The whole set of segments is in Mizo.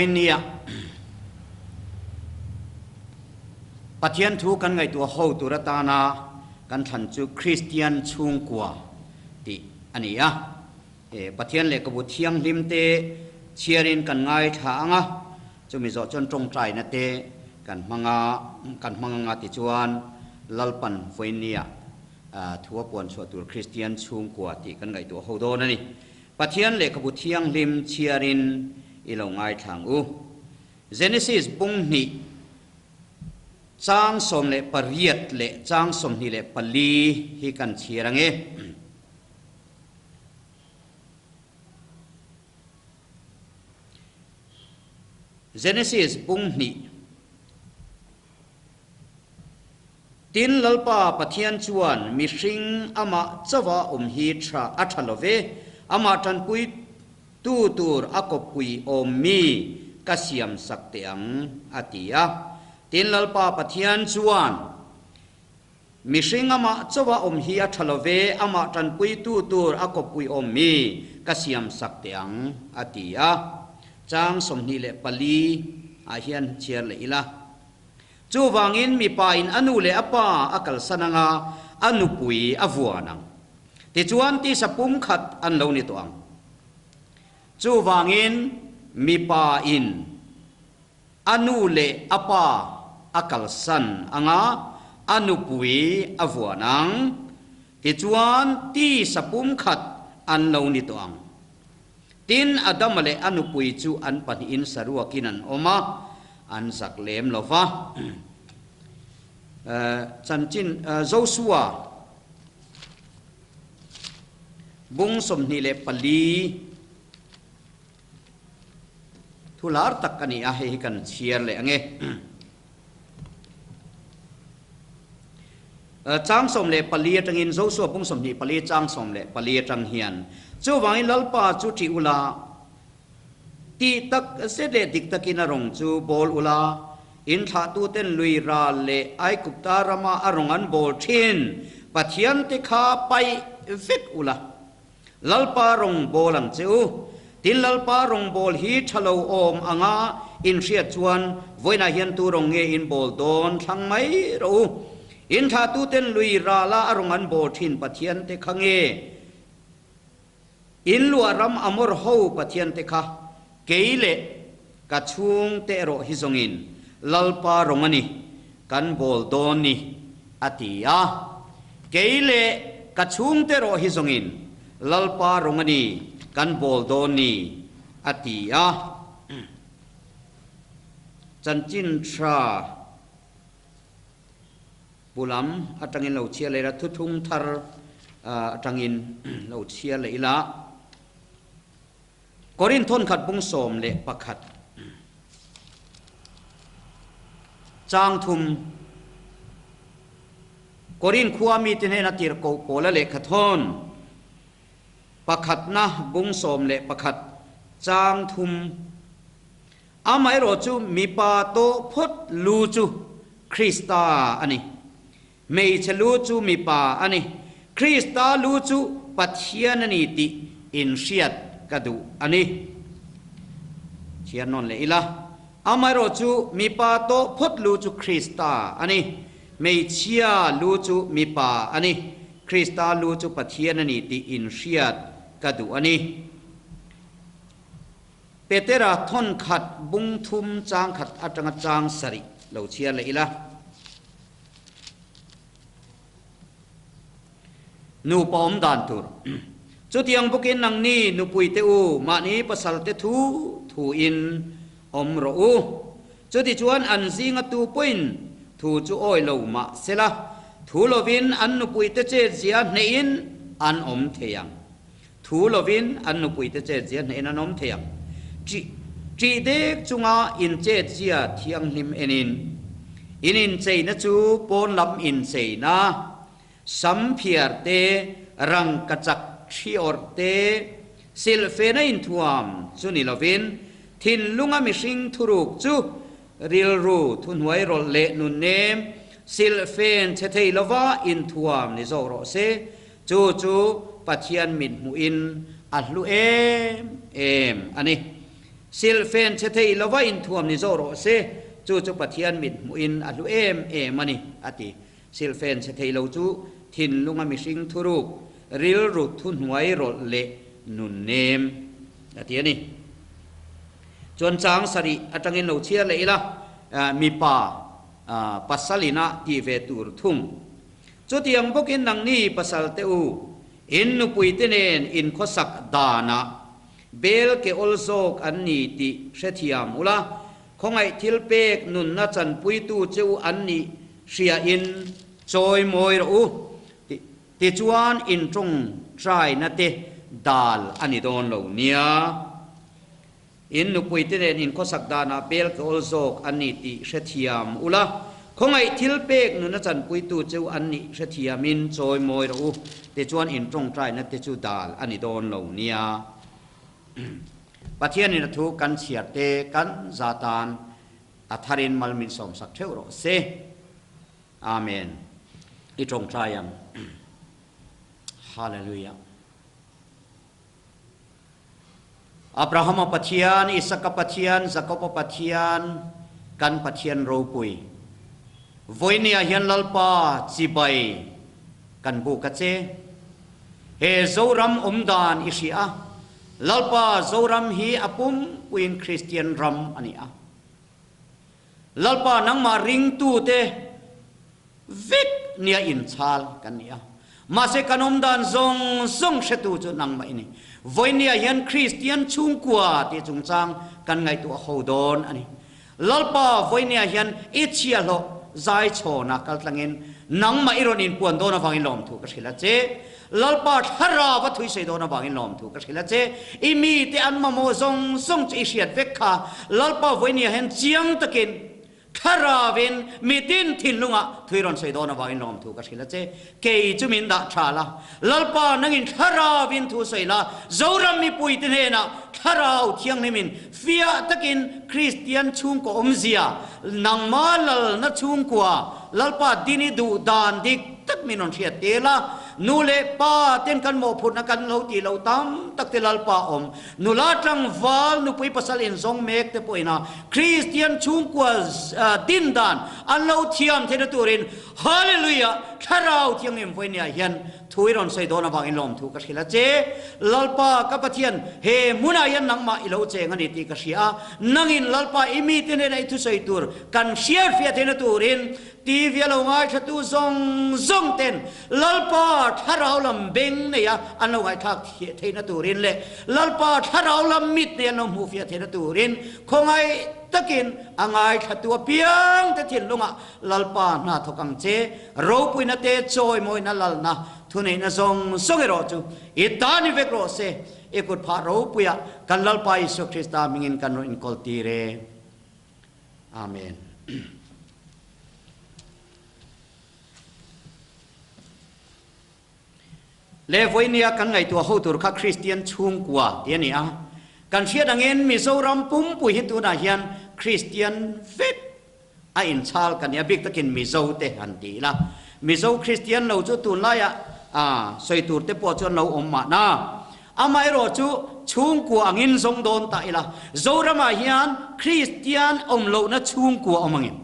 Vawinia Pathian thu kan ngaihtuah ho tur atana kan thlan chu Kristian chhungkua tih a ni a. Pathian lehkhabu thianghlim te chhiarin kan ngaithla ang a, chumi zawh chuan tawngtaina te kan hmang a, kan hmang anga tichuan Lalpan vawinia thu a puan chhuah tur Kristian chhungkua tih kan ngaihtuah ho dawn a ni. Pathian lehkhabu thianghlim chhiarin i lo ngaithla ang u. Genesis bung hnih, chang 18 leh chang 24 hi kan chhiar ang e. Genesis bung hnih. Tin, Lalpa Pathian chuan mihring amah chauha awm hi tha a tha lo ve, amah tanpui tu tur a kawppui awm mi ka siam sak teh ang, a ti a. Tin, Lalpa Pathian chuan mihring amah chauha awm hi a tha lo ve, amah tanpui tu tur a kawppui awm mi ka siam sak teh ang, a ti a. Chang 24 ah hian chhiar leh ila. Chuvangin mipa in a nu leh a pa a kalsan anga a nupui a vuan ang. Tichuan tisa pum khat an lo ni tawh ang. Chuvangin mipa in a nu leh a pa a kalsan anga a nupui a vuan ang. Tichuan tisa pum khat an lo ni tawh ang. Tin, Adama leh a nupui chu an pahnihin saruakin an awm a, an zak lem lo va. Chanchin Josua bung 24 thu lar tak a ni a, hei hi kan chhiar leh ang e. Chang 14 atangin, Josua bung 24 chang 14 atang hian, Chuvangin Lalpa chu ṭih ula, tih tak zet leh dik takin a rawng chu bawl ula, in thlahtuten lui ral leh Aigupta rama a rawng an bawl ṭhin Pathiante kha paih vek ula. Lalpa rawng bawl ang che u. Tin Lalpa rawng bawl hi tha lo awm anga in hriat chuan vawiinah hian tu rawng nge in bawl dawn thlang mai rawh u. In thlahtuten lui rala a rawng an bawl thin Pathian te kha nge in luah ram Amor ho Pathian te kha kei leh ka chhung te erawh hi zawngin Lalpa rawng a ni kan bawl dawn ni, a ti a. Kei leh ka chhungte erawh hi zawngin Lalpa rawng a ni kan bawl dawn ni, a ti a. Chanchin tha bu lam atangin lo chhiar leh ila, thuthung thar atangin lo chhiar leh ila. Korin thawnkhat bung 11 chang thum Korin khua mite hnena tirhkoh Paula lehkha thawn pakhatna bung 11 chang thum Amaherawhchu mipa tawh phawt lu chu Krista a ni. Hmeichhe lu chu mipa a ni. Krista lu chu Pathian a ni tih inhriat ka duh a ni. Chhiar nawn leh ila. Amaherawh chu mipa tawh phawt lu chu Krista a ni. Hmeichhia lu chu mipa a ni. Krista lu chu Pathian a ni tih inhriat ka duh a ni. Petera thawnkhat bung thum chang khat atanga chang sarih lo chhiar leh ila. Nupa awm dan tur. Chutiang bawkin nangni nupuite u, mahni pasalte thu thuin awm rawh u. Chutichuan an zinga tu pawhin thu chu awi lo mah sela, thu lovin an nupuite chetzia hnehin an awm thei ang. Thu lovin an nupuite chetzia hnehin an awm thei ang. Ṭih ṭih dek chunga inchetzia thianghlim enin, in incheina chu pawn lam incheina, sam phiar te, rangkachak ṭhi awrh te, silhfena inthuam chu ni lovin, thinlunga mihring thuruk chu rilru thuhnuai rawlh leh nunnem, silhfen chhe thei lova inthuam ni zawk rawh se. Chu chu Pathian mit hmuhin a hlu em em a ni. Silhfen chhe thei lova inthuam ni zawh rawh se, chu chu Pathian mit hmuhin a hlu em em a ni, a ti. Silhfen chhe thei lo chu thinlunga mihring thuruk, rilru thuhnuai rawlh leh nun nem, a ti a ni. Chuan chang sarih atangin lo chhiar leh ila, mipa pasalina tih ve tur thung. Chutiang bawkin nangni pasalte u, in nupuite nen in khawsak danah bel ke awl zawk an ni tih hrethiam ula, khawngaih thil pek nunna chanpuitu che u an nih hriain chawi mawi rawh u. Tichuan in tawngtaina te dal a ni dawn lo nia. In nupuite nen in khawsak danah bel ka awl zawk an ni tih hrethiam ula, khawngaih thil pek nuna chanpuitu cheu an nih hrethiamin chawi mawi rawh u, tichuan in tawngtaina te chu dal a ni dawn lo nia. Pathianin a thu kan chhiar te kan za tan a tharin mal min sawmsak theuh rawh se. Amen. I tawngtai ang. Hallelujah. Abrahama Pathian, Isaka Pathian, Jakoba Pathian, kan Pathian ropui. Vawinia hian Lalpa chibai kan buk a che. He Zoram awm dan i hria a, Lalpa Zoram hi a pumpuiin Kristian ram a ni a. Lalpa nangmah ringtute vek nia inchhal kan ni a. Mahse kan awm dan zawng zawng hretu chu nangmah i ni. Vawinia hian Kristian chhungkua tih chungchang kan ngaihtuah ho dawn a ni. Lalpa vawinia hian i chhiahhlawh zaichhawna kaltlangin nangmah i rawn inpuan dawn avangin lawmthu ka hrilh a che. Lalpa thlarau a thuisei dawn avangin lawmthu ka hrilh a che. I mite an mamawh zawng zawng chu i hriat vek kha. Lalpa vawinia hian chiang takin Thlarauin mitin thinlungah thui rawn sawi dawn avangin lawmthu ka hrilh a che. Kei chu min dah tha la, Lalpa nangin Thlarauin thu sawi la, Zoram mipuite hnenah Thlarau Thianghlimin fiah takin Kristian chhungkaw awmzia, nangma lalna chhungkua, Lalpa dini duh dan dik tak min rawn hriat tel a, nu leh pa ten kan mawhphurhna kan lo tih loh tam tak te Lalpa awm Nula tlangval nupui pasal inzawng mek te pawhin a Kristian chhungkua din dan an lo thiam theihna turin Hallelujah Thlarau Thianghlim vawinia hian thu i rawn sawi dawn avangin lawmthu ka hrilh a che. Lalpa ka Pathian he hmunah hian nangmah i lo cheng a ni tih ka hria a, nangin Lalpa i mite hnena i thusawi tur kan hriatfiah theihna turin TV a lo ngaithlatu zawng zawng ten Lalpa thlarau lam beng neia an lo ngaihthlak theihna turin leh Lalpa thlarau lam mit nei an lo hmuhfiah theihna turin khawngaih takin a ngaithlatu apiang te thinlungah Lalpa hna thawk ang che, ropuina te chawimawina lalna thuneihna zawng zawng erawh chu i ta ni vek rawh se, i kut phah ropuiah kan Lalpa Isua Krista hmingin kan rawn inkawl tir e. Amen. Le vawinia kan ngaihtuah ho tur kha Kristian chhungkua tih a ni a. Kan hriat angin Mizoram pumpui hi tunah hian Kristian vek a inchhal kan ni a, bik takin Mizo te han ti ila. Mizo Kristian lo chu tunlaiah sawi tur te pawh chuan lo awm mahna. Amaherawh chu chhungkua angin zawng dawn ta ila, Zoramah hian Kristian awm lohna chhungkua awm angin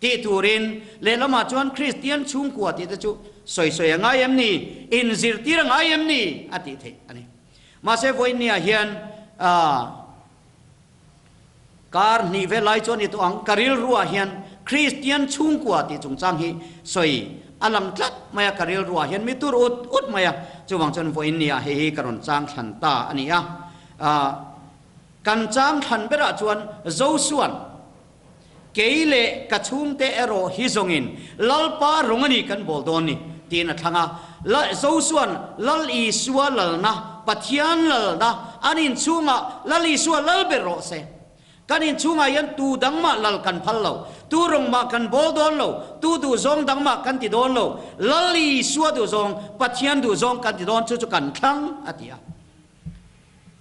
tih turin lehlamah chuan Kristian chhungkua tih te chu sawi sawi a ngai em ni, inzirtir a ngai em ni a tih theih a ni. Mahse vawiinniah hian kar hnih vel lai chuan i tawh ang, ka rilruah hian Kristian chhungkua tih chungchang hi sawi a lang tlat mai a, ka rilruah hian mi tur ut ut mai a, chuvang chuan vawiinniah hei hi ka rawn chang thlan ta a ni a. Kan chang thlan berah chuan Josua'n Kei leh ka chhungte erawh hi zawngin Lalpa rawng a ni kan bawl dawn ni, tiin a thlang a. Josua'n Lal Isua lalna, Pathian lalna, an inchhungah Lal Isua lal ber rawh se. Kan inchhungah hian tu dang mah lal kan phal lo, tu rawng mah kan bawl dawn lo, tu duhzawng dang mah kan ti dawn lo, Lal Isua duhzawng, Pathian duhzawng kan ti dawn, chu chu kan thlang, a ti a.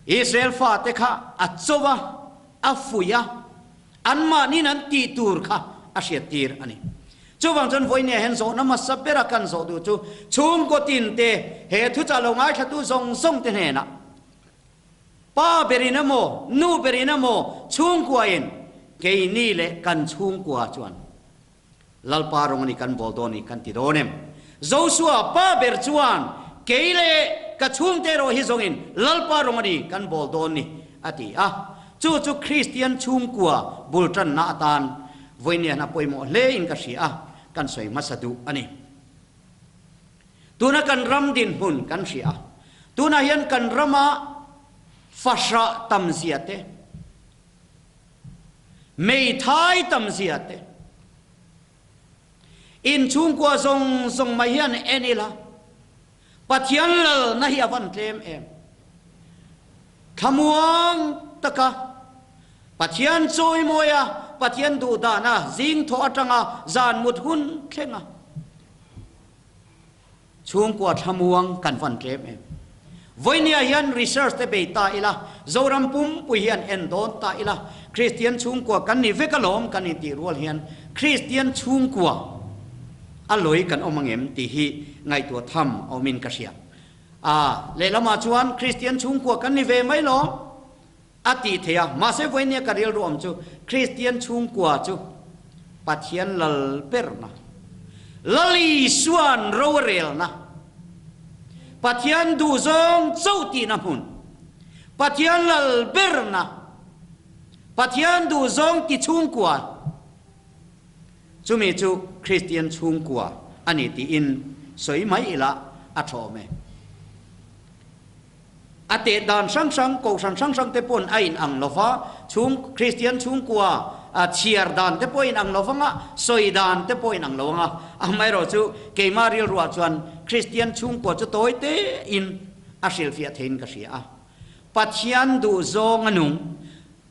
Israel fate kha a cho a, a fuih a, anmahniin an tih tur kha a hriattir a ni. Chuvang chuan vawinia hian zawhna hmasa bera kan zawh duh chu chhungkaw tinte he thuchah lo ngaithlatu zawng zawng te hnenah. Pa berin emaw, nu berin emaw, chhungkuain keini leh kan chhungkua chuan Lalpa rawng a ni kan bawl dawn ni kan ti dawn em? Josua pa ber chuan kei leh ka chhungte erawh hi zawngin Lalpa rawng a ni kan bawl dawn ni a ti a. Chu chu Kristian chhungkua bul tanna atan vawiin a pawimawh hle in ka hria a, kan sawi hmasa duh a ni. Tuna kan ram dinhmun kan hria a, tunah hian kan rama fahrah tam zia te, meithai tam zia te, inchhungkua zawng zawng mai hian en ila, Pathian lalna hi a van tlem em? Thlamuang taka Pathian chawimawi a, Pathian duhdana zing thawh atanga zan mut hun thleng a, Chhungkua thlamuang kan van tlem em? Vawinia hian research te bei ta ila, Zoram pumpui hian en dawn ta ila, Kristian chhungkua kan ni vek alawm kan intih rual hian Kristian chhungkua a lawi kan awm angem tih hi ngaihtuah tham a awmin ka hria. A lehlamah chuan Kristian chhungkua kan ni ve mai lawm a tih theih a, mahse vawinia ka rilru awm chu Kristian chhungkua chu Pathian lal berna, Lal Isua'n ro a relna, Pathian duhzawng chauh tihna hmun, Pathian lal berna, Pathian duhzawng ti chhungkua, chumi chu Kristian chhungkua a ni tiin sawi mai ila a tha awm e. A teh dan hrang hrang, kohhran hrang hrang te pawn a inang lo va, chhung Kristian chhungkua chhiar dan te pawh a inang lo vang a, sawi dan te pawh a inang lo vang a. Amaherawh chu keimah rilruah chuan Kristian chhungkua chu tawi tein a hrilhfiah theiin ka hria a. Pathian duhzawng a nung.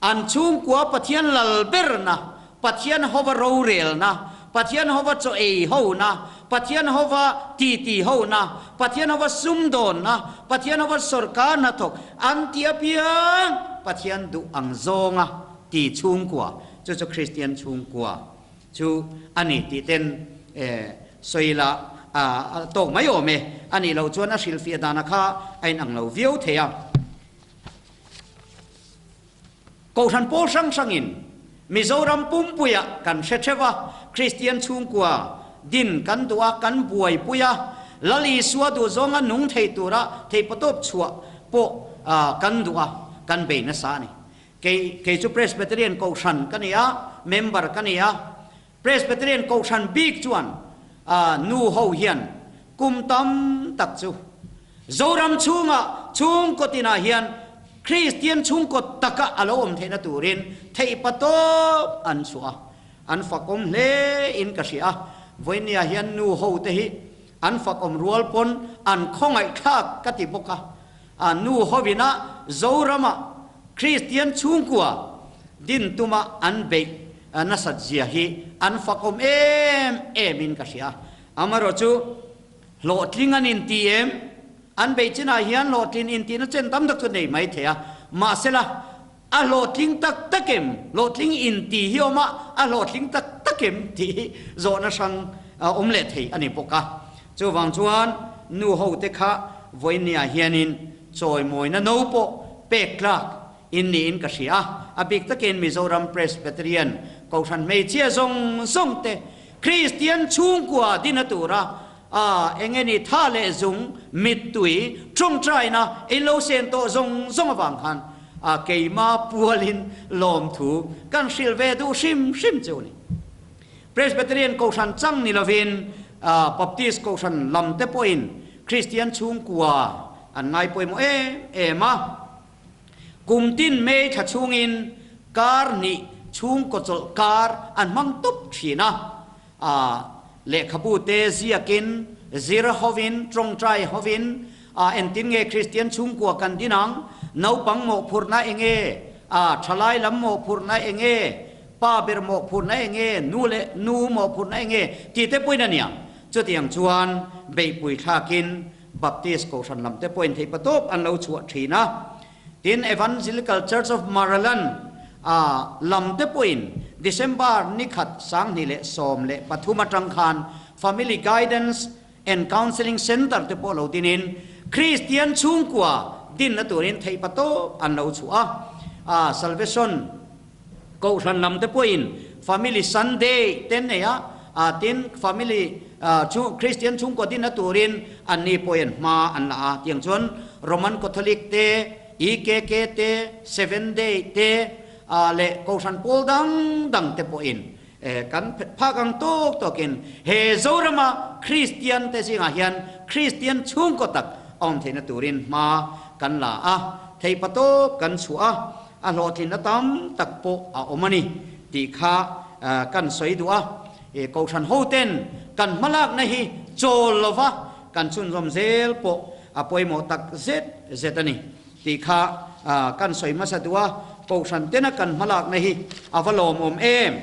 An chhungkua Pathian lal berna, Pathian hova rorelna, Pathian hova chaw ei hona, Pathian hova titi hona, Pathian hova sumdawnna, Pathian hova sorkar hnathawk an ti apiang Pathian duh ang zawnga ti chhungkua chu chu Kristian chhungkua chu a ni tih ten sawi la a tawk mai awm e. A nih loh chuan a hrilhfiah dana kha a inang lo viau thei a. Kohhran pawl hrang hrangin Mizoram pumpuiah kan hre theuh a, Kristian chhungkua din kan duh a, kan buaipui a, Lal Isua duhzawnga nung thei tura theihpatawp chhuah pawh kan duh a, kan bei nasa a ni. Kei kei chu Presbyterian Kohhran ka ni a, member ka ni a, Presbyterian Kohhran bik chuan nu ho hian kum tam tak chu Zoram chhunga chhungkaw tinah hian Kristian chhungkaw taka a lo awm theihna turin theihpatawp an chhuah a, an fakawm hle in ka hria a. Vawinia hian nu ho te hi an fakawm rual pawn an khawngaihthlak ka ti bawk a. A nu hovina Zorama Kristian chhungkua din tuma an beih nasat zia hi an fakawm em em in ka hria. Amaherawh chu hlawhtling an inti em? An beih chinah hian hlawhtlin intihna chen tam tak chu nei mai thei a. Mahsela a hlawhtling tak tak em? Hlawhtling inti hi awm a, a hlawhtling tak tak em tih hi zawhna hrang awm leh thei a ni bawk a. Chuvang chuan nu hote kha vawinia hianin chawimawina no pawh pek tlak in niin ka hria a, a bik takin Mizoram Presbyterian Kohhran hmeichhia zawng zawng te Kristian chhungkua dina tura a eng nge ni tha leh zung, mittui, tawngtaina in lo sen tawh zawng zawng avang khan a keima pualin lawmthu kan hrilh ve duh hrim hrim chu a ni. Presbyterian Kohhran chang ni lovin Baptist Kohhran lam te pawhin Kristian chhungkua an ngai pawimawh em em a. Kum tin May thla chhungin kar hnih chhungkaw chawlh kar an hmang tawp thin a. Lehkhabu te ziakin, zir hovin, tawngtai hovin, engtin nge Kristian chhungkua kan din ang, naupang mawhphurhna enge, thalai lam mawhphurhna enge, Pa ber mawhphurhna eng nge, nu leh nu mawhphurhna eng nge tih te pawhin a nia. Chutiang chuan beihpui thlakin Baptist Kohhran lam te pawhin theihpa tawp an lo chhuah thin a. Tin, Evangelical Church of Maryland a lam te pawhin December ni khat 2013 atang khan Family Guidance and Counselling Centre te pawh lo dinin Kristian chhungkua dinna turin theihpatawp an lo chhuah a. Salvation Kohhran lam te pawhin Family Sunday te nei a, tin family chu Kristian chhungkaw dinna turin anni pawhin hma an la a. Tiang chuan Roman Catholic te, EKK te, Seven Day te leh Kohhran pawl dang dang te pawhin kan phak ang tawk tawkin he Zorama Kristian te zingah hian Kristian chhungkaw tak a awm theihna turin hma kan la a, theihpatawp kan chhuah a. A hlawhtlinna tam tak pawh a awm a ni tih kha kan sawi duh a. Kohhran hoten kan hmalakna hi chawl lova kan chhunzawm zel pawh a pawimawh tak zet zet a ni tih kha kan sawi hmasa duh a. Kohhran tena kan hmalakna hi a va lawmawm em?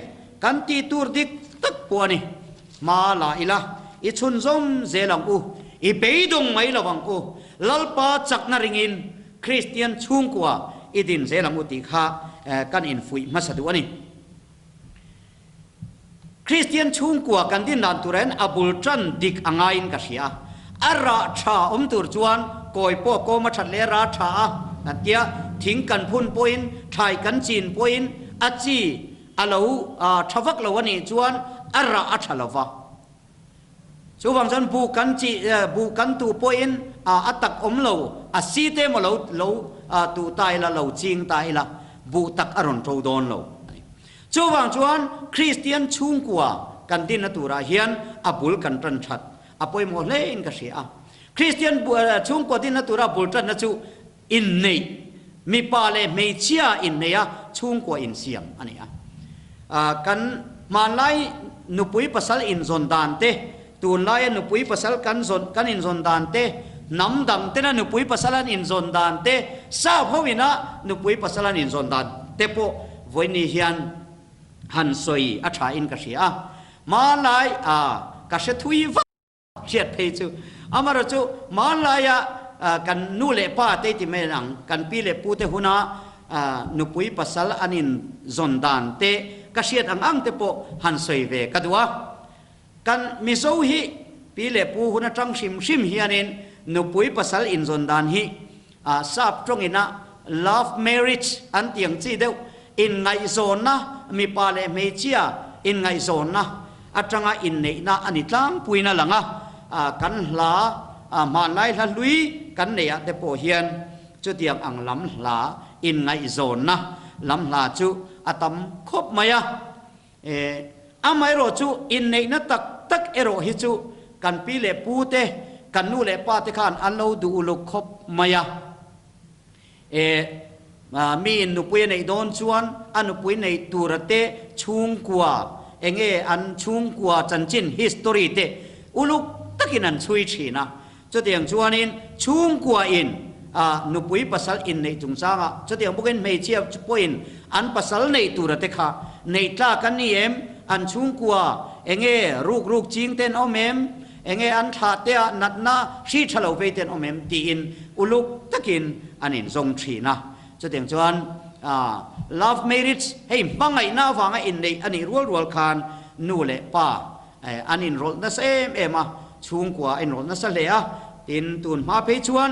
Kan tih tur dik tak pawh a ni. Hma la ila, i chhunzawm zel ang u, i beidawng mai lo ang u. Lalpa chakna ringin Kristian chhungkua i din zel ang u tih kha kan infuih hmasa duh a ni. Kristian chhungkua kan din dan tur hian a bul tan dik a ngaiin ka hria a. A rah tha awm tur chuan kawi pawh kawm a that leh a rah tha a kan tia, thing kan phun pawhin, thlai kan chin pawhin a chi a lo tha vak lo a nih chuan a rah a tha lo va. Chuvang chuan buh kan chi buh kan tuh pawhin a tak awm lo, a si te emaw lo lo tuh ta ila, lo ching ta ila, buh tak a rawn ṭo dawn lo a ni. Chuvang chuan Kristian chhungkua kan dinna turah hian a bul kan ṭan ṭhat a pawimawh hlein ka hria a. Kristian chhungkua dinna tura bul ṭanna chu inneih, mipa leh hmeichhia inneih a chhungkua insiam a ni a. Kan hmanlai nupui pasal inzawn dan te, tunlaia nupui pasal kan zawn kan inzawn dan te, hnam dang tena nupui pasal an inzawn dan te, sap ho ina nupui pasal an inzawn dan te pawh vawiin hian han sawi a tha in ka hria a. Hmanlai a ka hre thui vak. Hriat phei chu. Amaherawh chu hmanlaia kan nu leh pa te ti mai ang, kan pi leh pu te huna nupui pasal an in zawn dan te ka hriat ang ang te pawh han sawi ve ka duh a. Kan Mizo hi pi leh pu hun atang hrim hrim hianin nupui pasal in zawn dan hi sap tawngina love marriage an ti ang chi deuh, inngaihzawnna, mipa leh hmeichhia inngaihzawnna atanga inneihna a ni tlangpuiin a lang a, kan hla hmanlai hla hlui kan neihah te pawh hian chutiang ang lam hla inngaihzawnna lam hla chu a tam khawp mai a. Amaherawh chu inneihna tak tak erawh hi chu kan pi leh pu te, kan nu leh pa te khan an lo duh uluk khawp mai a. Miin nupui a neih dawn chuan a nupui neih tura te chhungkua, enge an chhungkua chanchin, history, te uluk takin an chhui thin a. Chutiang chuanin chhungkuain nupui pasal inneih chungchangah chutiang bawkin hmeichhia pawhin an pasal neih tura te kha neih tlak an ni em? An chhungkua enge ruk ruk ching ten awm em? Enge an thlah te ah natna hri tha lo vei ten awm em? tiin uluk takin an inzawng thin a. Chutiang chuan love marriage hei hmangaihna avanga inneih a nih rual rual khan nu leh pa An inrawlh nasa em em a, chhungkua a inrawlh nasa hle a, tin tun hma phei chuan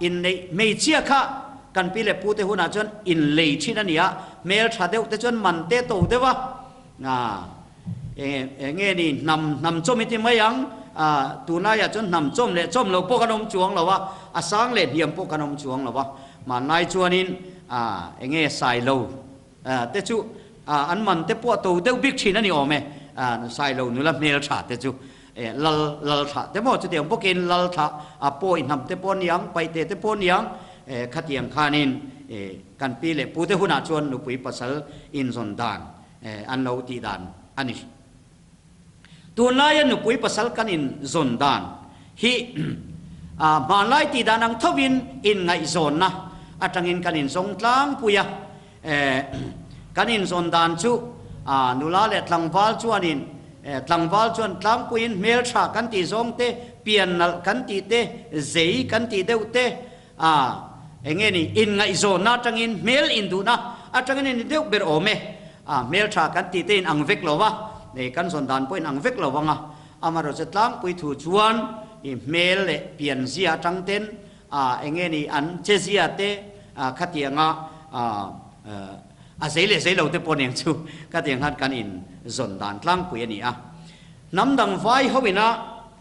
inneih hmeichhia kha kan pi leh pute hunah chuan inlei thin a ni a, hmel tha deuh te chuan man te to deuh a, eng nge ni hnam hnam chawm i ti mai ang, tunlaiah chuan hnam chawm leh chawm lo pawh kan awm chuang lo a, a sang leh hniam pawh kan awm chuang lo a, hmanlai chuanin eng nge sailo. Te chu an man te pawh a to deuh bik thin a ni awm e. Sailo nula hmel tha te chu lal lal thlah te maw chutiang bawkin lal thlah a pawi hnam te pawh a ni ang, paihte te pawh a ni ang. Khatiang khanin kan pi leh pu te hunah chuan nupui pasal inzawn dan an lo tih dan a ni. Tunlaia nupui pasal kan in zawn dan hi hmanlai tih dan ang thovin inngaihzawnna atangin kan inzawng tlangpui a. Kan inzawn dan chu nula leh tlangval chuanin tlangval chuan tlangpuiin hmeltha kan tih zawng te, pian nalh kan tih te, zei kan tih deuh te, eng nge ni, inngaihzawnna atangin hmel induhna atangin a ni deuh ber awm e. Hmeltha kan tih te in ang vek lo va, kan zawn dan pawh in ang vek lo vang a, amaherawhchu tlangpui thu chuan i hmel leh pianzia atang ten. Eng nge ni an chezia te khatianga a zei leh zei lo te pawh nen chu khatiang khan kan in zawn dan tlangpui a ni a. Hnam dang vai ho ina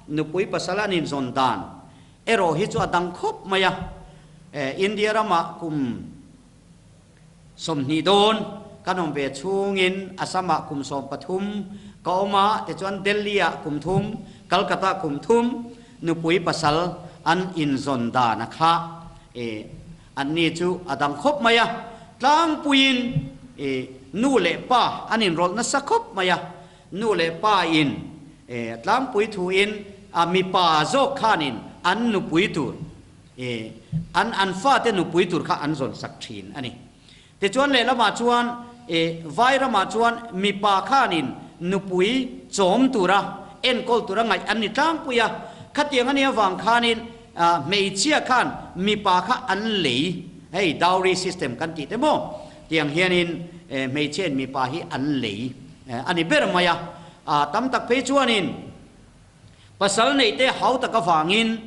nupui pasal an in zawn dan erawh hi chu a dang khawp mai a. India ramah kum 20 dawn kan awm ve chhungin Assam-ah kum 13 ka awm a, tichuan Delhi-ah kum thum, Calcutta-ah kum thum nupui pasal an inzawn dan a kha i anni chu a dang khawp mai a, tlangpuiin i nu leh pa an inrawlh nasa khawp mai a, nu leh pa in i tlangpui thuin a mipa zawk khanin an nupui tur I an an fate nupui tur kha an zawn sak thin a ni. Tichuan lehlamah chuan i vai ramah chuan mipa khanin nupui chawm tura enkawl tura ngaih an ni tlangpui a. Khatiang a nih avang khanin hmeichhia khan mipa kha an lei, hei dowry system kan tih te maw, tiang hianin hmeichhiain mipa hi an lei a ni ber mai a. Tam tak phei chuanin Pasal neihte hau tak avangin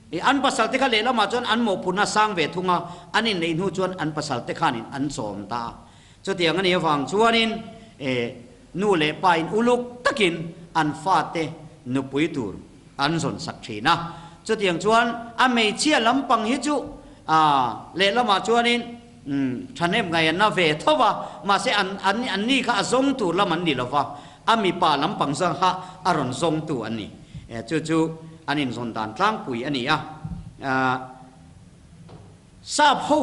i an pasal te kha lehlamah chuan an mawhphurhna sang ve thung a, an inneih hnu chuan an pasal te khanin an chawm ta a. Chutiang a nih avang chuanin i nu leh pa in uluk takin an fate nupui tur an zawn sak thin a. Chutiang chuan a hmeichhia lampang hi chu lehlamah chuanin thahnem ngaih an na ve tho va, mahse an an anni kha a zawng tur lam an ni lo va, a mipa lampang zawng kha a rawn zawngtu an ni. Chu chu an inzawn dan tlangpui a ni a. Sap ho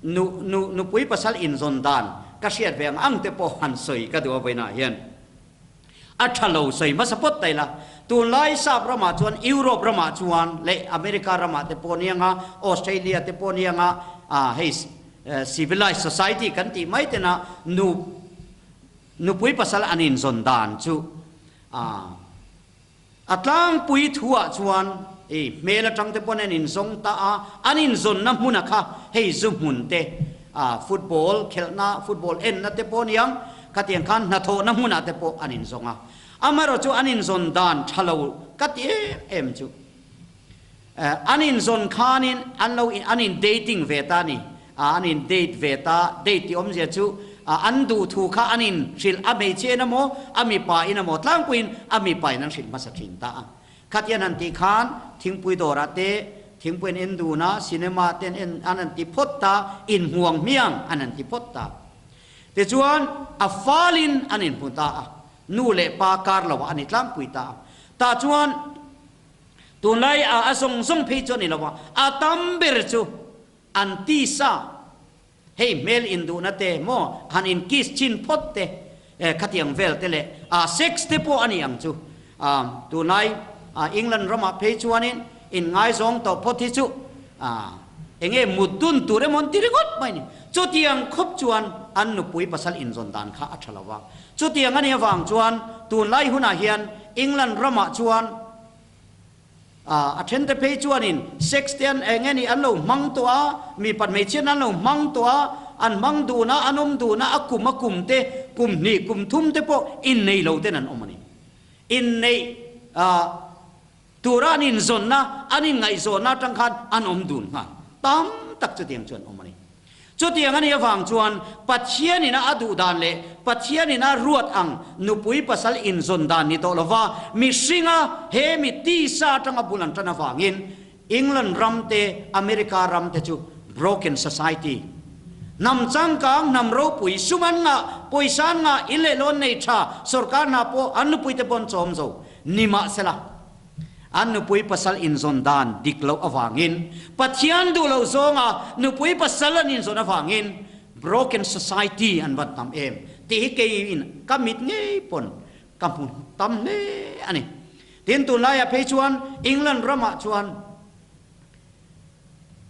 nu nu nupui pasal inzawn dan ka hriat ve ang ang te pawh han sawi ka duh a vawiinah hian. A tha lo sawi hmasa pawt ta ila, tunlai Sap ramah chuan Europe ramah chuan leh America ramah te pawh nianga, Australia te pawh nianga, hei civilized society kan tih mai tena nu nupui pasal an inzawn dan chu A tlangpui thuah chuan i hmel atang te pawn an inzawng ta a, an inzawnna hmuna kha hei zu hmun te, a football khelhna, football enna te pawh aniang, khatiang khan hnathawhna hmunah te pawh an inzawng a. Amaherawh chu an inzawn dan tha lo ka ti em em chu. An inzawn khanin an lo an in dating ve ta a ni. An in date ve ta, date tih awmzia chu an duh thu kha an in hrilh a hmeichhe in emaw a mipa in emaw tlangpuiin a mipa in an hrilh hmasa thin ta a. Khatian han tih khan thingpui dawrah te thingpui an en dun a, cinema te an en an han ti phawt ta, inhmuang hmiang an han ti phawt ta. Tichuan a falin an inhmu ta a, nu leh pa kar loah an i tlangpui ta a. Tah chuan. Tunlai a a zawng zawng phei chu a ni lo a, a tam ber chu an tisa, hei hmel induhna te maw han in kiss chin phawt te, khatiang vel te leh a sex te pawh a ni ang chu. Tunlai England ramah phei chuanin in ngaizawng tawh phawt hi chu enge mut dun tur emaw an ti ringawt mai a ni. Chutiang khawp chuan an nupui pasal inzawn dan kha a tha lo va. Chutiang a nih avang chuan tunlai hunah hian England ramah chuan a thente phei chuanin sex te an eng nge ni an lo hmang tawh a, mipat hmeichhiatna an lo hmang tawh a, an hmang dun a, an awm dun a, a kum a kum te, kum hnih kum thum te pawh innei lo ten an awm a ni. Inneih tura an inzawnna, an inngaihzawnna atang khan an awm dun nghal. Tam tak chutiang chu an awm a ni. Chutiang a nih avang chuan Pathianin a a duh dan leh Pathianin a ruat ang nupui pasal inzawn dan ni tawh lova mihringa he mi tisa atanga bul an tan avangin England ram te America ram te chu broken society hnam changkang hnam ropui sum an ngah pawisa an ngah in leh lawn nei tha sorkar hna pawh an nupui te pawh an chawm zo nimahsela An nupui pasal inzawn dan dik loh avangin, Pathian duh loh zawnga nupui pasal an inzawn avangin broken society an van tam em tih hi keiin ka mit ngei pawn ka hmu tam hle a ni. Tin, tunlaiah phei chuan England ramah chuan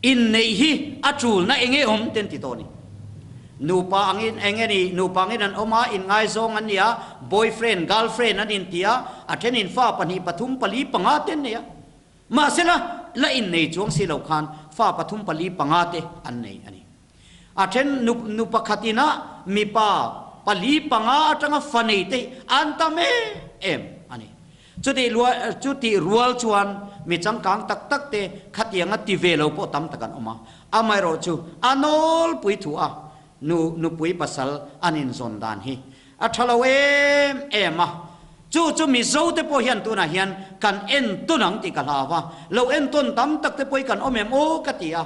Inneih hi a tulna eng nge awm ten ti tawh a ni. Nupa angin eng nge ni, nupa angin an awm a, inngaizawng an ni a, boyfriend, girlfriend an inti a, a thenin fa pahnih, pathum, pali, panga te an nei a. Mahsela, la innei chuang si lo khan fa pathum, pali, panga te an nei a ni. A then nu nu pakhat ina mipa pali panga atanga fa nei te hi an tam em em a ni. Chutih chutih rual chuan mi changkang tak tak te khatianga ti ve lo pawh tam tak an awm a. Amaherawhchu a nawlpui thu a nu nupui pasal an inzawn dan hi a tha lo em em a. Chu chu Mizo te pawh hian tunah hian kan entawn ang tih ka hlau a, lo entawn tam tak te pawh hi kan awm em aw ka ti a.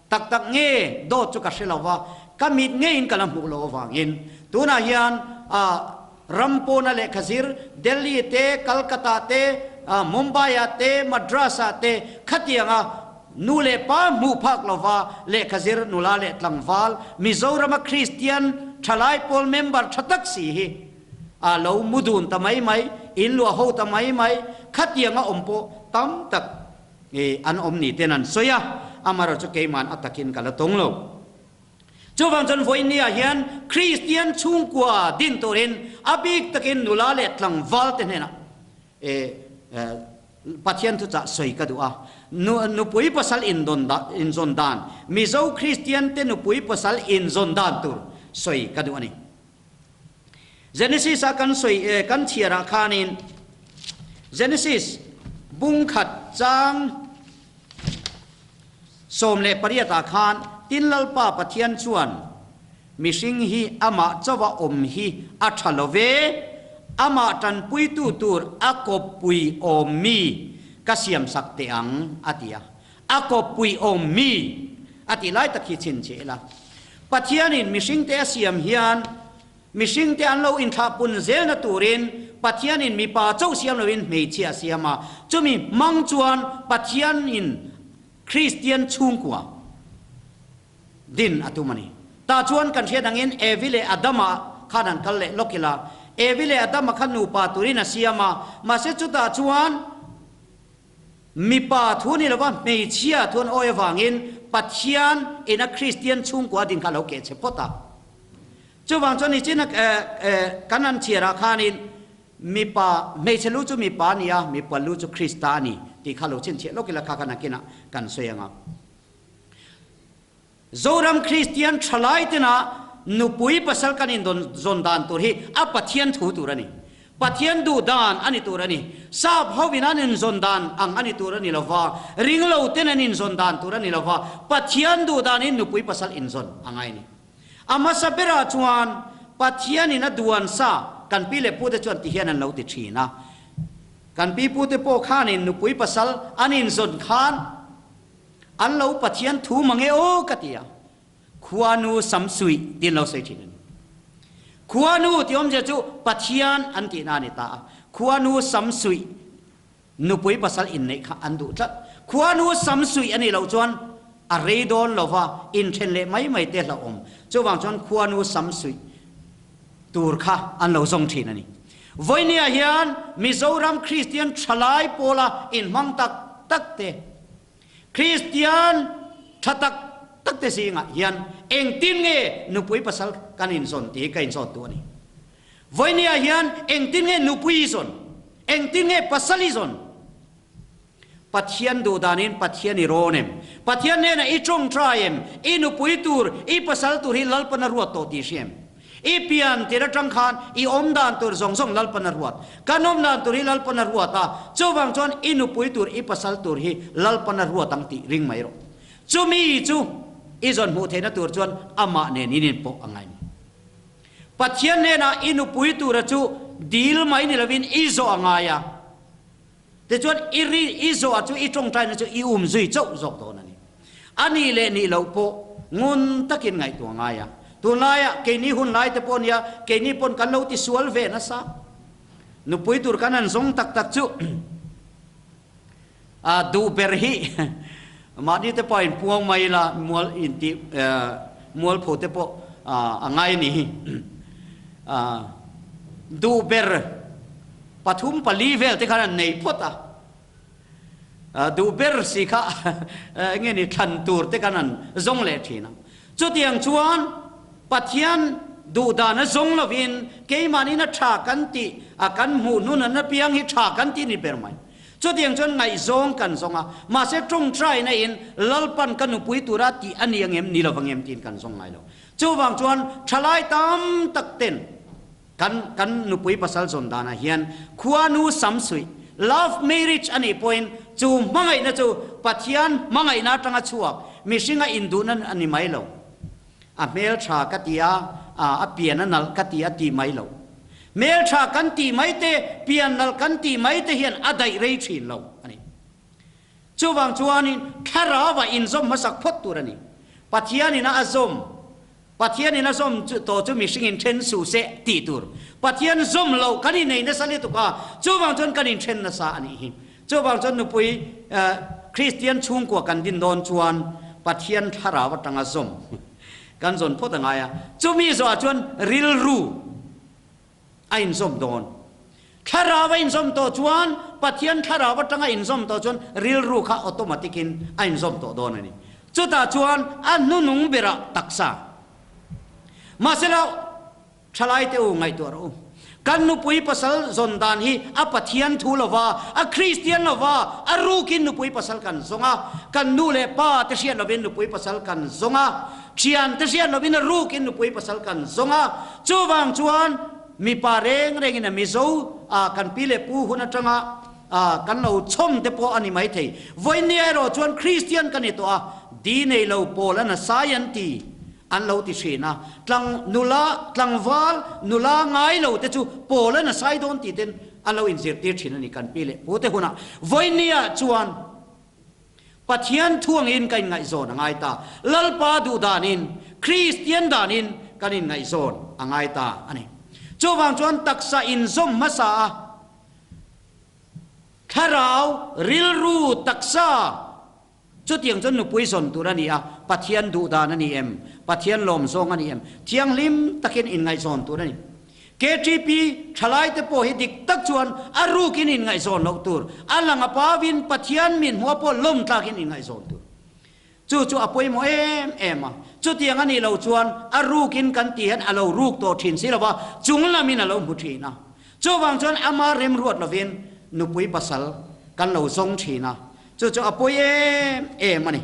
Tak tak nge dawt chu ka hre lo va, ka mit ngeiin ka la hmuh loh avangin tunah hian ram pawna lehkha zir Delhi te, Calcutta te, Mumbai ah te, Madras ah te khatianga nu leh pa hmuh phak lova lehkha zir nula leh tlangval Mizorama Kristian thalai pawl member tha tak si hi a lo mu dun ta mai mai, in luah ho ta mai mai khatianga awm pawh tam tak I an awm ni ten an sawi a, amaherawh chu keiman a takin ka la tawng lo. Chuvang chuan vawinia hian Kristian chhungkua din turin a bik takin nula leh tlangval te hnenah Pathian thuchah sawi ka duh a. Nupui pasal inzawn dan, Mizo Kristian te nupui pasal inzawn dan tur sawi ka duh a ni. Genesis a kan sawi kan chhiar ah khanin Genesis bung khat chang 18 ah khan tin Lalpa Pathian chuan mihring hi amah chauha awm hi a tha lo ve, amah tanpuitu tur a kawppui awm mi ka siamsak teh ang a ti a. A kawppui awm mi a tih lai tak hi chhinchhiah ila. Pathianin mihringte a siam hian mihringte an lo inthlahpun zelna turin Pathianin mipa chauh siam loin hmeichhia a siam a. Chumi hmang chuan Pathianin Kristian chhungkua din a tum a ni. Tah chuan kan hriat angin Evi leh Adama khan an kal leh lawk ila. Evi leh Adama kha nupa turin a siam a, mahse chutah chuan Mipa thu ni lova hmeichhia thu an awi avangin Pathian ina Kristian chhungkua din kha a lo keh che phawt a. Chuvang chuan nichina kan han chhiarah khanin mipa hmeichhe lu chu mipa a ni a, mipa lu chu Krista a ni tih kha lo chhinchhiah lawk ila kha kha nakinah kan sawi ang a. Zoram Kristian thalai tena nupui pasal kan inzawn dan tur hi a Pathian thu tur a ni. Pathian duh dan a ni tur a ni. Sap hovin an inzawn dan ang a ni tur a ni lova, ringlo ten an inzawn dan tur a ni lova, Pathian duh danin nupui pasal inzawn a ngai a ni. A hmasa berah chuan Pathianin a duan sa kan pi leh pute chuan ti hian an lo ti thin a. Kan pi pute pawh khanin nupui pasal an inzawn khan, An lo Pathian thu mang e aw ka ti a, Khuanu Samsuih tiin lo sawi thin a ni. Khuanu tih awmzia chu Pathian an tihna a ni ta a, Khuanu Samsuih nupui pasal inneih kha an duh tlat. Khuanu Samsuih a nih loh chuan a rei dawn lo va, inthen leh mai mai te hlauhawm. Chuvang chuan Khuanu Samsuih tur kha an lo zawng thin a ni. Vawinia hian Mizoram Kristian thalai pawla inhmang tak tak te, Kristian tha tak tak te zingah hian engtin nge nupui pasal kan inzawn tih hi ka inzawt duh a ni. Vawinia hian engtin nge nupui i zawn? Engtin nge pasal i zawn? Pathian duh danin Pathian i rawn em? Pathian hnenah i tawngtai em? I nupui tur, i pasal tur hi Lalpan a ruat tawh tih hria em? I pian tir atang khan i awm dan tur zawng zawng Lalpan a ruat. Kan awm dan tur hi Lalpan a ruat a, chuvang chuan i nupui tur, i pasal tur hi Lalpan a ruat ang tih ring mai rawh. Chumi chu i zawn hmuh theihna tur chuan amah nen in inpawh a ngai ni. Pathian hnenah i nupui tura chu dil mai ni lovin i zawh a ngai a. Tichuan i ri i zawh chu i tawngtaina chu i um zui chauh zawk dawn a ni. A nih leh nih loh pawh ngun takin ngaihtuah ngai a. Tunlaiah keini hun lai te pawh nia keini pawn kan lo ti sual ve nasa. Nupui tur kan han zawng tak tak chu a duh ber hi mahni te pawh a inpuang mai ila mual inti mualpho te pawh a ngai a ni hi. Duh ber Pathum pali vel te khan an nei phawt a, duh ber si kha enge ni thlan tur te khan an zawng leh thin a. Chutiang chuan Pathian duh dan a zawng lovin keimahniin a tha kan tih a kan hmuh hnun an apiang hi tha kan tih ni ber mai. Chutiang chuan ngaihzawng kan zawng a, mahse tawngtaina in Lalpan ka nupui tura tih a ni angem ni lovangem tiin kan zawng ngai lo. Chuvang chuan thalai tam tak ten Kan kan nupui pasal zawn danah hian khuanu samsuih, Love marriage a nih pawhin chu hmangaihna chu Pathian hmangaihna atanga chhuak mihringa induhna a ni mai lo. A hmeltha ka ti a, a pian a nalh ka ti a ti mai lo. Hmeltha kan tih mai te, pian nalh kan tih mai te hian a daih rei thin lo a ni. Chuvang chuanin thlarauah inzawm hmasak phawt tur a ni. Pathianin a zawm, Pathianin a zawm chu tawh chu mihringin then suh se tih tur. Pathian zawm loh kan innei nasa lutuk a, chuvang chuan kan inthen nasa a nih hi. Chuvang chuan nupui Kristian chhungkua kan din dawn chuan Pathian thlarau atanga zawm kan zawn phawt a ngai a. Chumi zawhah chuan rilru a inzawm dawn. Thlarau a inzawm tawh chuan, Pathian thlarau atanga inzawm tawh chuan rilru kha automatic in a inzawm tawh dawn a ni. Chutah chuan a hnunung berah taksa. Mahsela, thalaite u ngaihtuah rawh u. Kan nupui pasal zawn dan hi a Pathian thu lova, a Kristian lova, a rukin nupui pasal kan zawng a, kan nu leh pa te hriat lovin nupui pasal kan zawng a, thian te hriat lovin a rukin nupui pasal kan zawng a. Chuvang chuan mipa reng rengin a Mizo ah kan pi leh pu hun atanga ah kan lo chhawm te pawh a ni mai thei. Vawinia erawh chuan Kristian ka ni tawh a, di nei lo pawl a nasai an ti an lo ti thin a, tlang nula tlangval nula ngai lo te chu pawl a nasai dawn tih ten an lo inzirtir thin a ni kan pi leh pu te hunah. Vawinia chuan. Pathian thuangin ka inngaihzawn a ngai ta. Lalpa duh danin, Kristian danin kan inngaihzawn a ngai ta a ni. Chuvang chuan taksa inzawm hmasa a, thlarau, rilru, taksa chutiang chuan nupui zawn tur a ni a, Pathian duh dan a ni em? Pathian lawmzawng a ni em? Thianghlim takin inngaihzawn tur a ni. KTP thalaite pawh hi dik tak chuan a rukin inngaihzawn loh tur, a lang a pavin Pathian min hmuh pawh lawm tlakin inngaihzawn tur. Chu chu a pawimawh em em a, chutiang a nih loh chuan a rukin kan tih hian a lo ruk tawh thin si lova, chung lamin a lo hmu thin a. Chuvang chuan ama remruat lovin nupui pasal kan lo zawng thin a, chu chu a pawi em em a ni.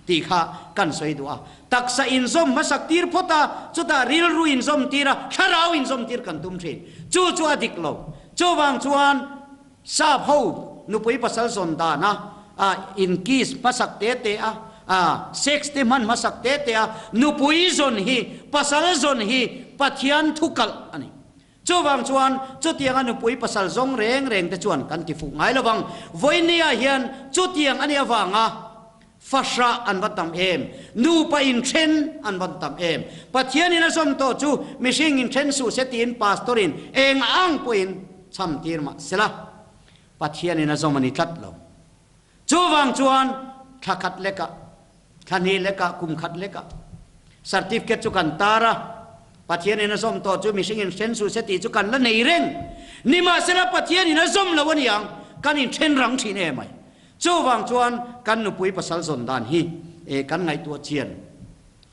Tih kha kan sawi duh a. Taksa inzawm hmasak tir phawt a, chutah rilru inzawm tir a, thlarau inzawm tir kan tum thin. Chu chu a dik lo. Chuvang chuan sap ho nupui pasal zawn dan a, a in kiss hmasak te te a, a sex te hman hmasak te te a, nupui zawn hi, pasal zawn hi Pathian thu kalh a ni. Chuvang chuan chutianga nupui pasal zawng reng reng te chuan kan ti fuh ngai lo vang. Vawinia hian chutiang a nih avanga fahrah an va tam em? Nupa inthen an va tam em? Pathianin a zawm tawh chu mihring inthen suh se tiin Pastor-in eng ang pawhin chham tir mah sela Pathianin a zawm a ni tlat lo. Chuvang chuan thla khat lekah, thla hnih lekah, kum khat lekah certificate chu kan tar a, Pathianin a zawm tawh chu mihringin hren suh se tih chu kan la nei reng. Nimahsela Pathianin a zawm lo a ni ang, kan inthen rang thin em ai. Chuvang chuan kan nupui pasal zawn dan hi kan ngaihtuah chian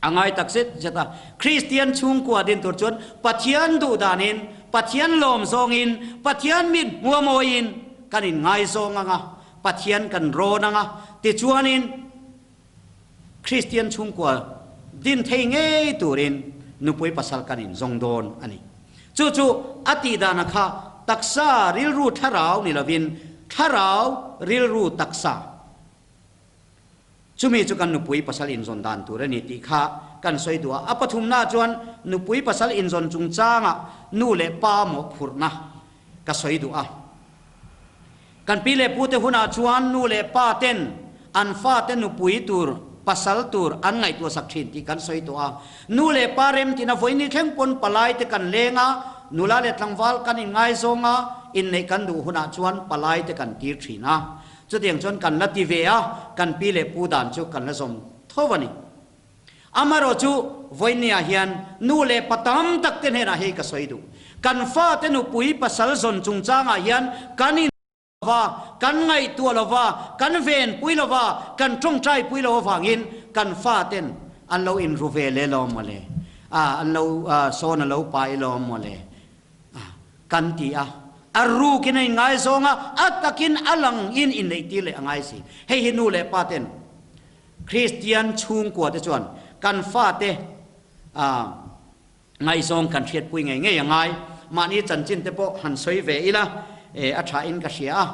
A ngai tak zet zet a. Kristian chhungkua din tur chuan Pathian duh danin, Pathian lawm zawngin, Pathian mit hmuamawiin kan inngaizawng ang a, Pathian kan rawn ang a, tichuanin Kristian chhungkua din thei ngei turin nupui pasal kan inzawng dawn a ni. Chu chu a tih dana kha taksa rilru thlarau ni lovin thlarau rilru taksa. Chumi chu kan nupui pasal inzawn dan tur a ni tih kha kan sawi duh a. A pathumnaah chuan nupui pasal inzawn chungchangah nu leh pa mawhphurhna ka sawi duh a. Kan pi leh pute hunah chuan nu leh pa ten an fate nupui tur, pasal tur an ngaihtuahsak thin tih kan sawi tawh a. Nu leh pa remtina vawiin thleng pawn palai te kan leng a, nula leh tlangval kan inngaizawng a, inneih kan duh hunah chuan palai te kan tir thin a. Chutiang chuan kan la ti ve a, kan pi leh pu dan chu kan la zawm tho a ni. Amaherawh chu vawinia hian nu leh pa tam tak te hnenah hei ka sawi duh. Kan fate nupui pasal zawn chungchangah hian kan in lova, kan ngaihtuah lova, kan venpui lova, kan tawngtaipui lo avangin kan faten an lo inru ve leh lo mawle, an lo sawn a lo pai lo mawle. A, kan ti a. A rukin a inngaizawng a, a takin a langin inneihtir leh a ngai si. Hei hi nu leh pa ten Kristian chhungkua te chuan kan fate a ngaizawng kan hriatpui ngei ngei a ngai. Mahni chanchin te pawh han sawi ve ila, e, a tha in ka hria a.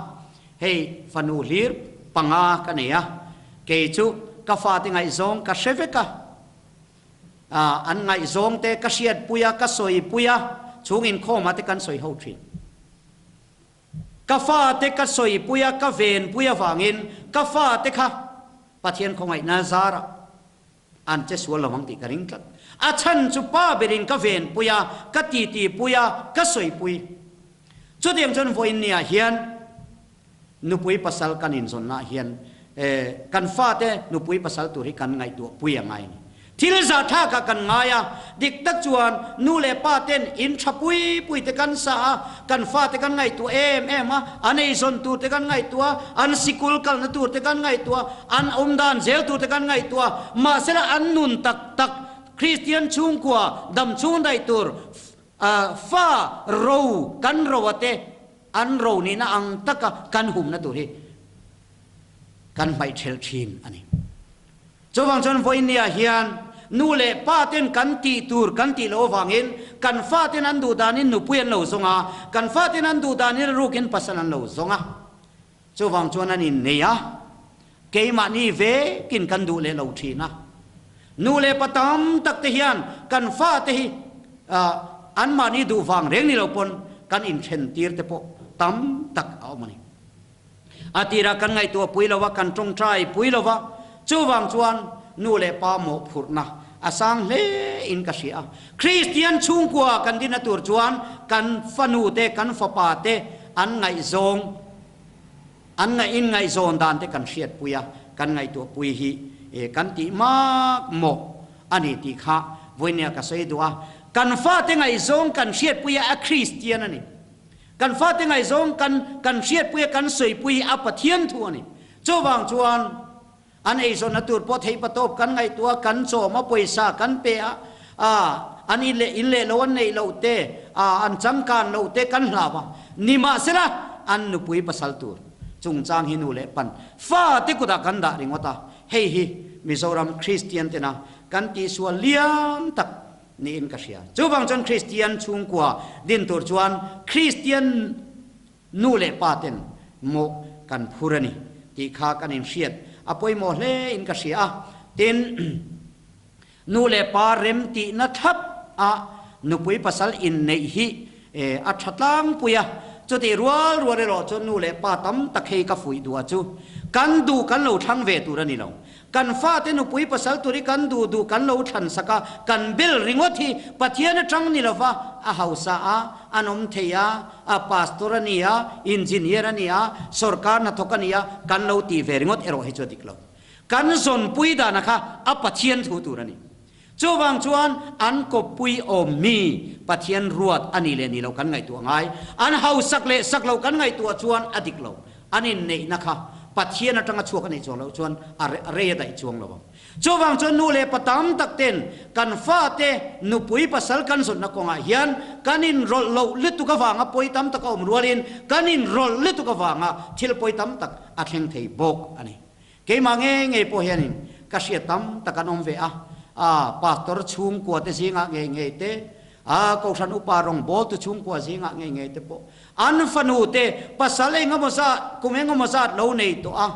Hei fanu hlir panga ka nei a, kei chu ka fate ngaihzawng ka hre vek a, an ngaihzawng te ka hriatpui a, ka sawipui a, chhung inkhawmah te kan sawi ho thin. Ka fate ka sawipui a, ka venpui avangin ka fate kha Pathian khawngaihna zarah an che sual lo ang tih ka ring tlat. A chhan chu pa berin ka venpui a, ka titipui a, ka sawipui. Chutiang chuan vawiin niah hian nupui pasal kan inzawnnaah hian kan fate nupui pasal tur hi kan ngaihtuahpui a ngai a ni. Thil zahthlakah kan ngai a, dik tak chuan nu leh pa ten in tha pui pui te kan sa a, kan fate kan ngaihtuah em em a, an eizawn tur te kan ngaihtuah a, an sikul kalna tur te kan ngaihtuah a, an awm dan zel tur te kan ngaihtuah a, mahsela an nun tak tak Kristian chhungkua dam chhung daih tur fa ro kan ro a te an ro nihna ang taka kan humna tur hi kan hmaih thelh thin a ni. Chuvang chuan vawinia hian nu leh pa ten kan tih tur kan tih loh avangin kan fa ten an duh danin nupui an lo zawng a, kan fa ten an duh danin rukin pasal an lo zawng a. Chuvang chuan an innei a, keimahni vekin kan duh leh lo thin a. Nu leh pa tam tak te hian kan fa te hi anmahni duh vang reng ni lo pawn kan inthen tir te pawh tam tak a awm a ni. A tirah kan ngaihtuah pui lo a, kan tawngtai pui lo va, chuvang chuan nu leh pa mawhphurhna a sang hle in ka hria a. Kristian chhungkua kan dinna tur chuan kan fanu te, kan fapa te an ngaihzawng, an ngaih in ngaihzawn dan te kan hriatpui a, kan ngaihtuah pui hi kan tih mak mawh a ni tih kha vawinia ka sawi duh a. Kan fate ngaihzawng kan hriatpui a, a Kristian a ni. Kan fate ngaihzawng kan kan hriatpui a kan sawipui hi a Pathian thu a ni. Chuvang chuan an eizawnna tur pawh theih patawp kan ngaihtuah a, kan chawm a, pawisa kan pe a, aa an in leh in leh lo an neih loh te, aa an changkan loh te kan hlau a. Nimahsela an nupui pasal tur chungchang hi nu leh pan fate kutah kan dah ringawt a, hei hi Mizoram Kristian tena kan tihsual lian tak niin ka hria. Chuvang chuan Kristian chhungkua din tur chuan Kristian nu leh pa ten mawh kan phur a ni tih kha kan inhriat a pawimawh hle in ka hria a. Tin, nu leh pa rem tihna thlap a nupui pasal inneih hi a tha tlangpui a. Chutih rual rual erawh chuan nu leh pa tam tak hei ka fuih duh a chu kan duh kan lo thlang ve tur a ni lo. Kan fate nupui pasal tur hi kan duh duh kan lo thlan sak a, kan bel ringawt hi Pathian atang ni lova a hausa a, an awm thei a, a pastor a ni a, engineer a ni a, sorkar hnathawk a ni a, kan lo tih ve ringawt erawh hi chu a dik lo. Kan zawnpui dana kha a Pathian thu tur a ni. Chuvang chuan an kawppui awm mi Pathian ruat a ni leh ni lo kan ngaihtuah ngai. An hausak leh sak lo kan ngaihtuah chuan a dik lo. An inneihna kha Pathian atanga chhuak a nih chuang loh chuan a rei a daih chuang lo ang. Chuvang chuan nu leh pa tam tak ten kan fate nupui pasal kan zawnna kawngah hian kan inrawlh loh lutuk avanga pawi tam tak a awm rualin kan inrawlh lutuk avanga thil pawi tam tak a thleng thei bawk a ni. Keimah ngei ngei pawh hianin ka hriat tam tak an awm ve a, a pastor chhungkua te zingah ngei ngei te, a kohhran upa rawngbawltu chhungkua zingah ngei ngei te pawh an fanu te pasal engemaw zat, kum engemaw zat lo nei tawh a,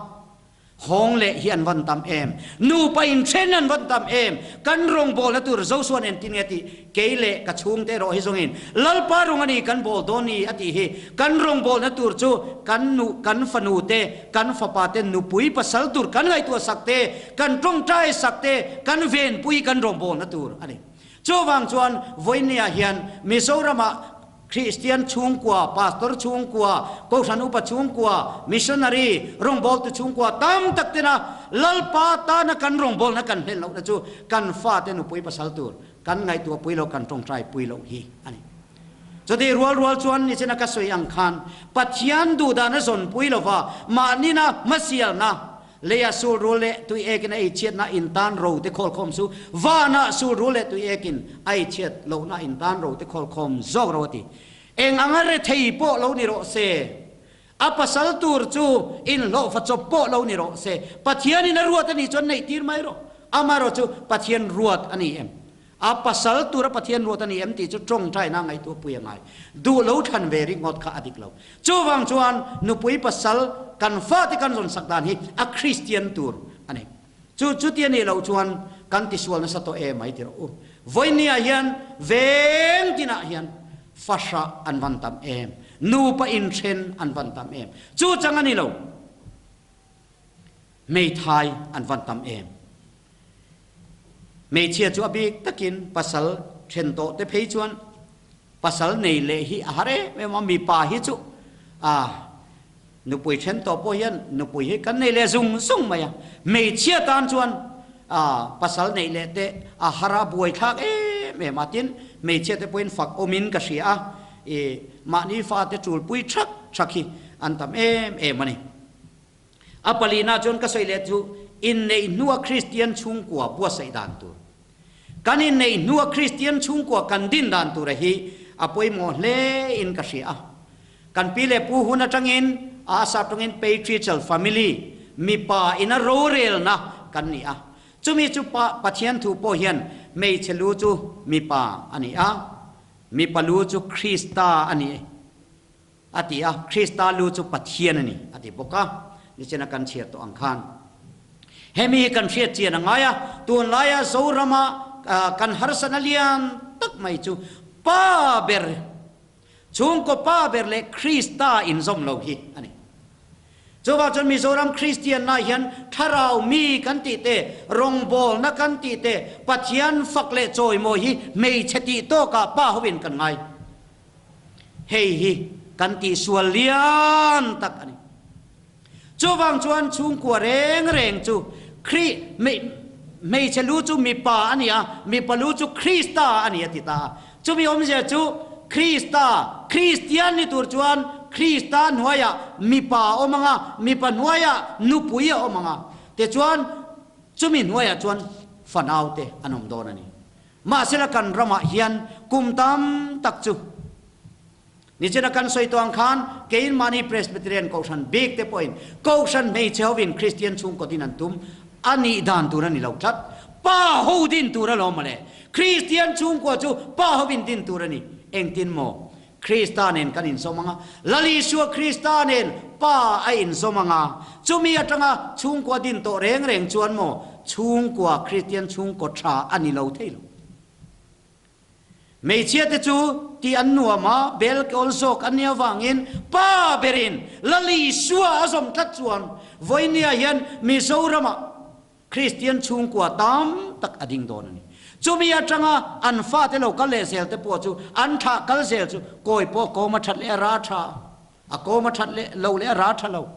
hawng leh hi an van tam em, nupa inthen an van tam em, kan rawngbawlna tur Joshua nen tin nge tih Kei leh ka chhungte erawh hi zawngin Lalpa rawng a ni kan bawl dawn ni a tih hi kan rawngbawlna tur chu kan nu, kan fanu te, kan fapa te nupui pasal tur kan ngaihtuah sak te, kan tawngtai sak te, kan venpui kan rawngbawlna tur a ni. Chuvang chuan vawinia hian Mizoramah Kristian chhungkua, Pastor chhungkua, Kohhran upa chhungkua, Missionary, rawngbawltu chhungkua tam tak tena Lalpa tana kan rawngbawlna kan hlen lohna chu kan fate nupui pasal tur Kan ngaihtuah pui lo, kan tawngtai pui loh hi a ni. Chutih rual rual chuan nichina ka sawi ang khan Pathian duhdan a zawn pui lova, mahnina hmasialna, leia sul rul leh tui ekin a ei chhiatna intan ro te khawlkhawm chu vanah sul rul leh tui ekin a ei chhiat lohna intan ro te khawlkhawm zawk ro a ti. Eng anga rethei pawh lo ni rawh se, a pasal tur chu inhlawhfa chawp pawh lo ni rawh se, Pathianin a ruat a nih chuan neih tir mai rawh. Amaherawh chu Pathian ruat a ni em? A pasal tura Pathian ruat a ni em tih chu tawngtaina ngaihtuah pui a ngai. Duh lo thlan ve ringawt kha a dik lo. Chuvang chuan nupui pasal. kan fate kan rawn sak dan hi a Kristian tur a ni. Chu chuti a nih loh chuan kan tisual nasa tawh e mai ti rawh u. Vawinia hian veng tinah hian fahrah an van tam em, nupa inthen an van tam em. Chu chang a ni lo, hmeithai an van tam em. Hmeichhia chu a bik takin pasal then tawh te phei chuan pasal nei leh hi a har em em a, mipa hi chu a nupui then tawh pawh hian nupui hi kan nei leh zung zung mai a, hmeichhia tan chuan a pasal neih leh te a har a buaithlak em em a, tin hmeichhia te pawhin fak awmin ka hria a, i mahni fate tulpui thak thak hi an tam em em a ni. A palina chuan ka sawi leh chu inneih hnua Kristian chhungkua buatsaih dan tur. Kan inneih hnua Kristian chhungkua kan din dan tura hi a pawimawh hle in ka hria a. Kan pi leh pu hun atangin a asa tawngin patriarchal family, mipa ina rorelna kan ni a. Chumi chu pa Pathian thu pawh hian hmeichhe lu chu mipa a ni a, mipa lu chu Krista a ni. A ti a, Krista lu chu Pathian a ni, a ti bawk a, nichina kan chhiar tawh ang khan. Hemi hi kan hriat chian a ngai a, tunlaia Zorama kan harsatna lian tak mai chu pa ber, chhungkaw pa ber leh Krista inzawm lo hi a ni. Chuvang chuan Mizoram Kristianna hian thlarau mi kan tih te, rawngbawlna kan tih te, Pathian fak leh chawimawi hi hmeichhe tih tawkah pa hovin kan ngai. Hei hi kan tihsual lian tak a ni. Chuvang chuan chhungkua reng reng chu Khrih, hmeichhe lu chu mipa a ni a, mipa lu chu Krista a ni a ti ta a. Chumi awmzia chu Krista, Kristian ni tur chuan Krista hnuaiah mipa a awm ang a, mipa hnuaiah nupui a awm ang a. Tichuan chumi hnuaiah chuan fanaute an awm dawn a ni. Mahsela kan ramah hian kum tam tak chu nichina kan sawi tawh ang khan keimahni Presbyterian Kohhran bik te pawhin Kohhran hmeichhe hovin Kristian chhungkaw din an tum a nih dan tur a ni lo tlat. Pa ho din tur alawm mawle. Kristian chhungkua chu pa hovin din tur a ni. Engtin maw? Krista nen kan inzawm ang a, Lal Isua Krista nen Pa a inzawm ang a, chumi atanga chhungkua din tawh reng reng chuan maw chhungkua Kristian chhungkaw tha a ni lo thei lo. Hmeichhia te chu tih an nuam a, bel kawl zawk an nih avangin Pa berin Lal Isua a zawm tlat chuan vawinia hian Mizoramah Kristian chhungkua tam tak a ding dawn a ni. Chumi atanga an fate lo kal leh zel te pawh chu an thlah kal zel chu kawi pawh kawm a that leh a ra tha a, kawm a that leh lo leh a ra tha lo.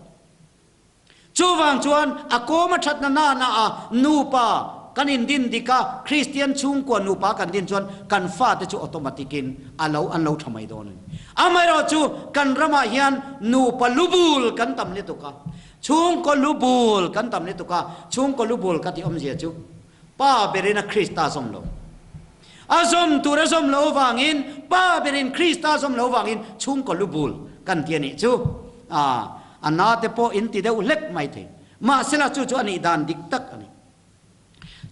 Chuvang chuan a kawm a that na nana a nupa kan indin dik a, Kristian chhungkua nupa kan din chuan kan fate chu automatic in a lo an lo tha mai dawn a ni. Amaherawhchu kan ramah hian nupa lubul kan tam lutuk a, Chhungkaw lu bul kan tam lutuk a, chhungkaw lu bul ka tih awmzia chu Pa berin a Krista zawm lo. A zawm tur a zawm lo vangin, Pa berin Krista zawm lo vangin chhungkaw lu bul kan ti a nih chu. A, a na te pawh in ti deuh hlek mai thei. Mahsela chu chu a nih dan dik tak a ni.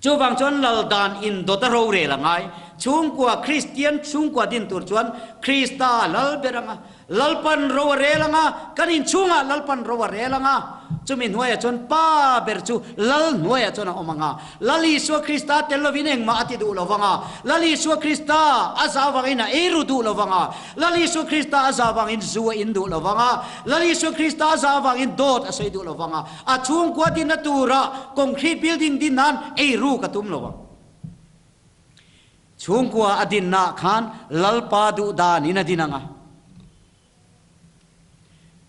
Chuvang chuan lal dan indawt a rorel a ngai. Chhungkua, Kristian chhungkua din tur chuan Krista lal ber ang a, Lalpan ro a rel ang a, kan inchhungah Lalpan ro a rel ang a, chumi hnuaiah chuan Pa ber chu Lal hnuaiah chuan a awm ang a, Lal Isua Krista tel lovin engmah a ti duh lo vang a, Lal Isua Krista a zah vangin a eiru duh lo vang a, Lal Isua Krista a zah vangin zu a in duh lo vang a, Lal Isua Krista a zah vangin dawt a sawi duh lo vang a, A chhungkua dinna tura concrete building din nan ei ruk a tum lo ang. Chhungkua a dinnaah khan Lalpa duh danin a din ang a.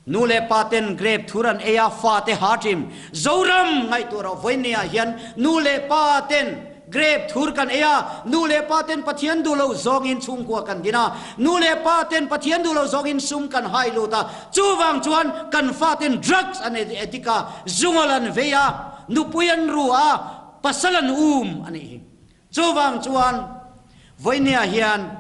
Nu leh pa ten grape thur an ei a, fate ha ṭim. Zoram ngaihtuah rawh vawinia hian nu leh pa ten Grape thur kan ei a, nu leh pa ten Pathian duh loh zawngin chhungkua kan din a, nu leh pa ten Pathian duh loh zawngin sum kan hai lut a, chuvang chuan kan fa ten drugs an addict a, zungawl an vei a, nupui an ru a, pasal an um a nih hi. Chuvang chuan vawinia hian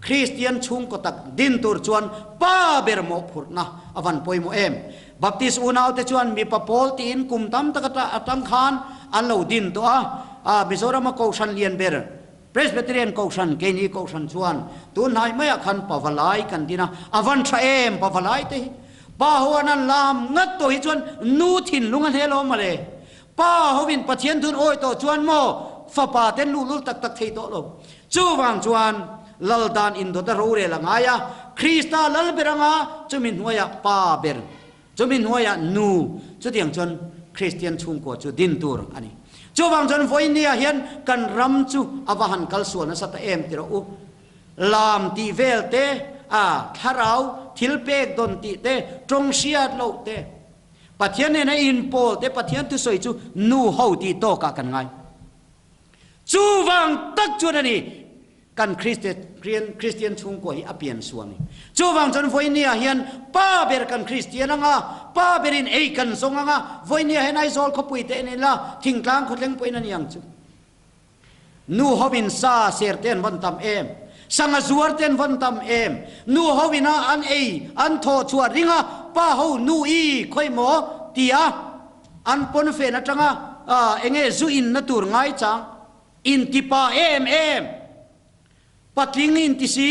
Kristian chhungkaw tak din tur chuan pa ber mawhphurhna a van pawimawh em? Baptist unaute chuan mipa pawl tiin kum tam tak atang khan an lo din tawh a, a Mizorama Kohhran lian ber Presbyterian Kohhran, keini Kohhran chuan tun hnai maiah khan Pavalai kan din a, a van tha em Pavalai te hi? Pa ho an an lam ngat tawh hi chuan nu thinlung a hle lo mawle. Pa hovin Pathian thun awi tawh chuan maw fapa ten luhlul tak tak thei tawh lo. Chuvang chuan Lal dan indawt a rorel a ngai a, Krista lal ber anga chumi hnuaiah pa ber, chumi hnuaiah nu, chutiang chuan Kristian chhungkua chu din tur a ni. Chuvang chuan vawinia hian kan ram chu a va han kal sual nasa ta em ti rawh u. Lam tih vel te, a thlarau thil pek dawn tih te, tawng hriat loh te, Pathian nena inpawl te, Pathian thusawi chu nu ho tih tawkah kan ngai. Chuvang tak chuan a ni kan Kristian chhungkua hi a pian sual ni. Chuvang chuan vawinia hian pa ber kan Kristian anga, pa berin ei kan zawng anga, vawinia hian Aizawl khawpui te en ila, thingtlang khawthleng pawhin a ni ang chu. Nu hovin sa ser te an vawn tam em? Sangha zuar te an vawn tam em? Nu hovin a an ei an thawh chhuah ring a, pa ho nu i khawi maw tia an pawnfen atanga enge zu inna tur ngaichang inti pa em em. Patling inti si,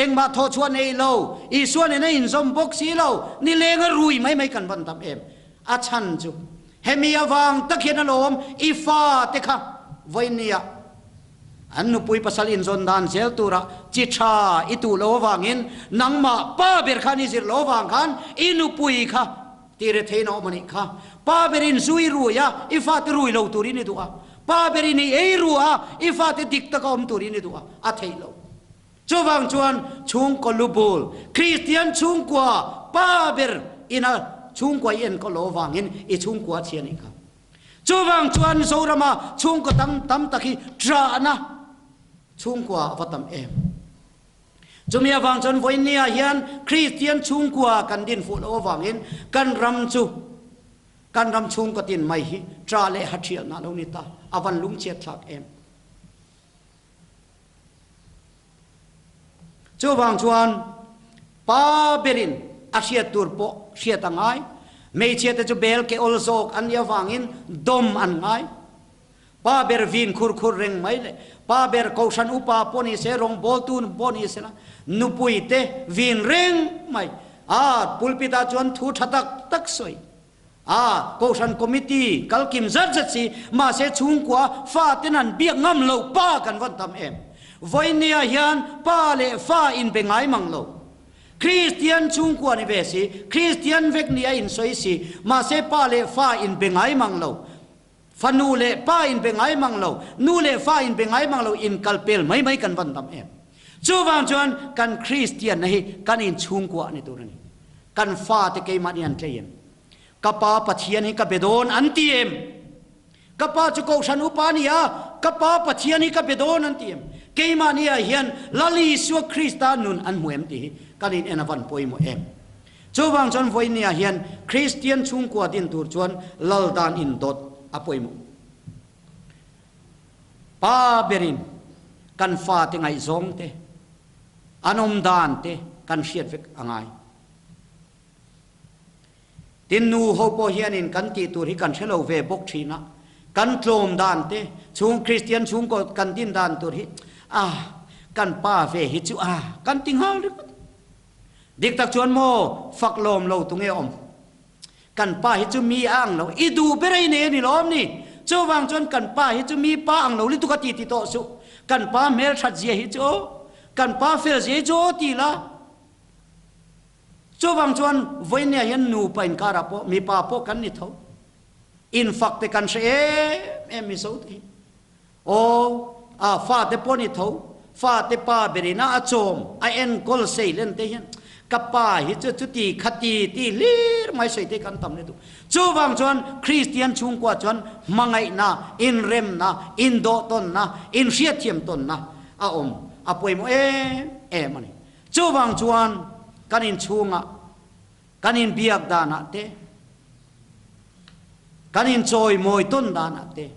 engmah thawh chhuah nei lo, Isua nena inzawm bawk si lo, nileng a rui mai mai kan van tam em. A chhan chu, hemi avang tak hian alawm i fa te kha vawinia an nupui pasal inzawn dan zel tura chi tha i tuh lo avangin nangmah pa ber khan i zir lo avang khan i nupui kha Ti rethei na awm a nih kha. Pa berin zu i rui a, i fate rui lo turin i duh a. Pa berin i ei ru a, i fate dik taka awm turin i duh a. A theih lo. Chuvang chuan chhungkaw lu bul, Kristian chhungkua pa ber ina chhungkua i enkawl lo avangin i chhungkua a chhia a nih kha. Chuvang chuan Zorama chhungkaw tam tam tak hi ṭahna chhungkua a va tam em. Chumi avang chuan vawinia hian Kristian chhungkua kan din fuh loh avangin kan ram chu kan ram chhungkaw tin mai hi ṭah leh haṭhialna a lo ni ta, a van lungchhiat thlak em. Chuvang chuan pa berin a hriat tur pawh hriat a ngai, hmeichhia te chu bel ke awl zawk an nih avangin dawm an ngai. Pa ber vin khur khur reng mai le, pa ber kohhran upa pawh ni se, rawngbawltu pawh ni se la, nupui te vin reng mai. A, pulpit ah chuan thu tha tak tak sawi. A, kohhran committee kal kim zat zat si, mahse chhungkua fa ten an biak ngam loh pa kan vawn tam em. Vawinia hian pa leh fa inbe ngai mang lo. Kristian chhungkua ni ve si, Kristian vek ni a insawi si, mahse pa leh fa inbe ngai mang lo. Fanu leh pa in be ngai mang lo, nu leh fa in be ngai mang lo in kal pel mai mai kan van dam em. Chuvang chuan kan Kristianna hi kan in chhungkua a ni tur a ni. Kan fate keimahni an tlei em? Ka pa Pathian hi ka be dawn an ti em? Ka pa chu Kohhran upa a ni a, ka pa Pathian hi ka be dawn an ti em? Keimahni ah hian Lal Isua Krista nun an hmu em tih hi kan in en a van pawimawh em? Chuvang chuan vawinia hian Kristian chhungkua din tur chuan lal dan indawt a pawimawh. Pa berin kan fate ngaihzawng te, an awm dan te kan hriat vek a ngai. Tin, nu ho pawh hianin kan tih tur hi kan hre lo ve bawk thin a, kan tlawm dan te, chhung Kristian chhungkaw kan din dan tur hi a kan pa ve hi chu a kan ti nghal ringawt. Dik tak chuan maw fak lawm lo tunge awm? Kan pa hi chu mi a ang lo, i duh ber a i nei a ni lawm ni? Chuvang chuan kan pa hi chu mi pa ang lo lutuk a ti ti tawh suh. Kan pa hmelthat zia hi chu aw, kan pa fel zia hi chu aw ti la. Chuvang chuan vawinia hian nupa inkarah pawh mipa pawh kan ni tho. Infak te kan hre em em Mizo te hi. Aw, a fate pawh ni tho, fate pa berin a a chawm, a enkawl sei len te hian ka pa hi chu chuti khati ti hlir mai sawi te kan tam lutuk. Chuvang chuan Kristian chhungkua chuan hmangaihna, inremna, indawhtawnna, inhriatthiam tawnna a awm a pawimawh em em a ni. Chuvang chuan kan inchhungah, kan inbiak danah te, Kan inchawimawi tawn danah te,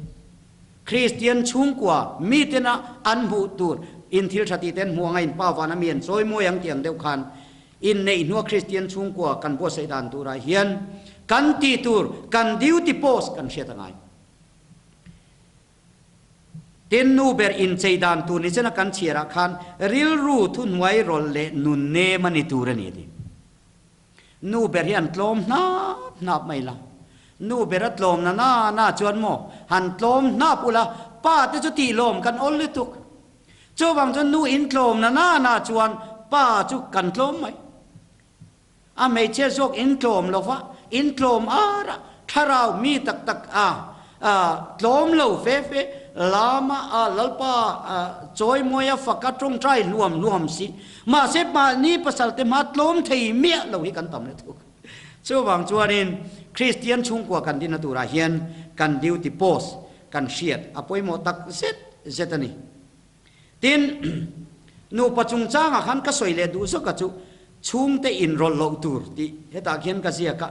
Kristian chhungkua mitena an hmuh tur in thil tha tih te an hmuh anga in pa vana mi an chawimawi ang tih ang deuh khan inneih hnua Kristian chhungkua kan buatsaih dan turah hian kan tih tur kan duty post kan hriat a ngai. Tin, nu ber inchei dan tur ni chena kan chhiarah khan rilru thuhnuai rawlh leh nun nem a ni tur a ni a ti. Nu ber hi an tlawm hnap hnap mai la. Nu ber a tlawm na na na chuan maw han tlawm hnap ula, pa te chu tih lawm kan awl lutuk. Chuvang chuan nu in tlawm na na na chuan pa chu kan tlawm mai. A hmeichhia zawk in tlawm lo va, in tlawm ar a, thlarau mi tak tak a tlawm lo fe fe, lama a Lalpa chawimawi a fak a tawngtai hluam hluam si. Mahse mahni pasal te hma tlawm thei miah lo hi kan tam le thuk. Chuvang chuanin Kristian chhungkua kan dinna turah hian kan duty post kan hriat a pawimawh tak zet zet a ni. Tin, nupa chungchangah khan ka sawi leh duh zawka chu chhungte inrawlh loh tur tih hetah khian ka ziak a.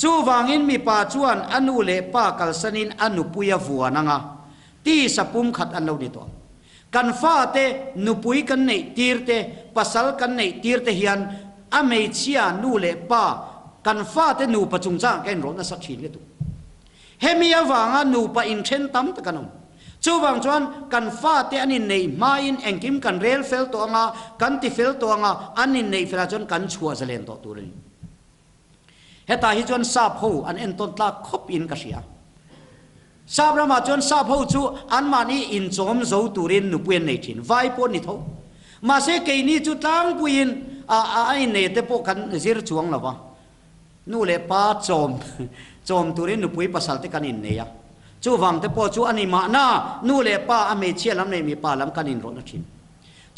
Chuvangin mipa chuan a nu leh pa kalsanin a nupui a vuan ang a, tisa pumkhat an lo ni tawh ang. Kan fate nupui kan neih tir te, pasal kan neih tir te hian a hmeichhia nu leh pa kan fate nupa chungchangah ka inrawlh nasa thin lutuk. Hemi avanga nupa inthen tam tak an awm. Chuvang chuan kan fate an inneih hmain engkim kan rel fel tawh anga, kan ti fel tawh anga, an inneih felah chuan kan chhuah zalen tawh tur a ni. Hetah hi chuan sap ho an entawn tlak khawp in ka hria. Sap ramah chuan sap ho chu anmahni inchawm zo turin nupui an nei thin, vai pawh an ni tho. Mahse keini chu tlangpuiin a innei te pawh kan zir chuang lo va. Nu leh pa chawm chawm turin nupui pasal te kan innei a, chuvang te pawh chu a ni mahna nu leh pa a hmeichhia lam leh mipa lam kan inrawlh na thin.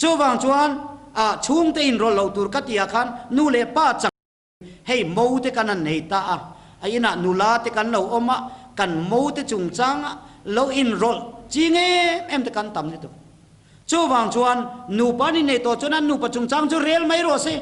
Chuvang chuan ah chhungte inrawlh loh tur ka tih ah khan nu leh pa chang hei mo te kan han nei ta a, a inah nula te kan lo awm a, kan mo te chungchanga lo inrawlh ching em em te kan tam lutuk. Chuvang chuan nupa an innei tawh chuan an nupa chungchang chu rel mai rawh se.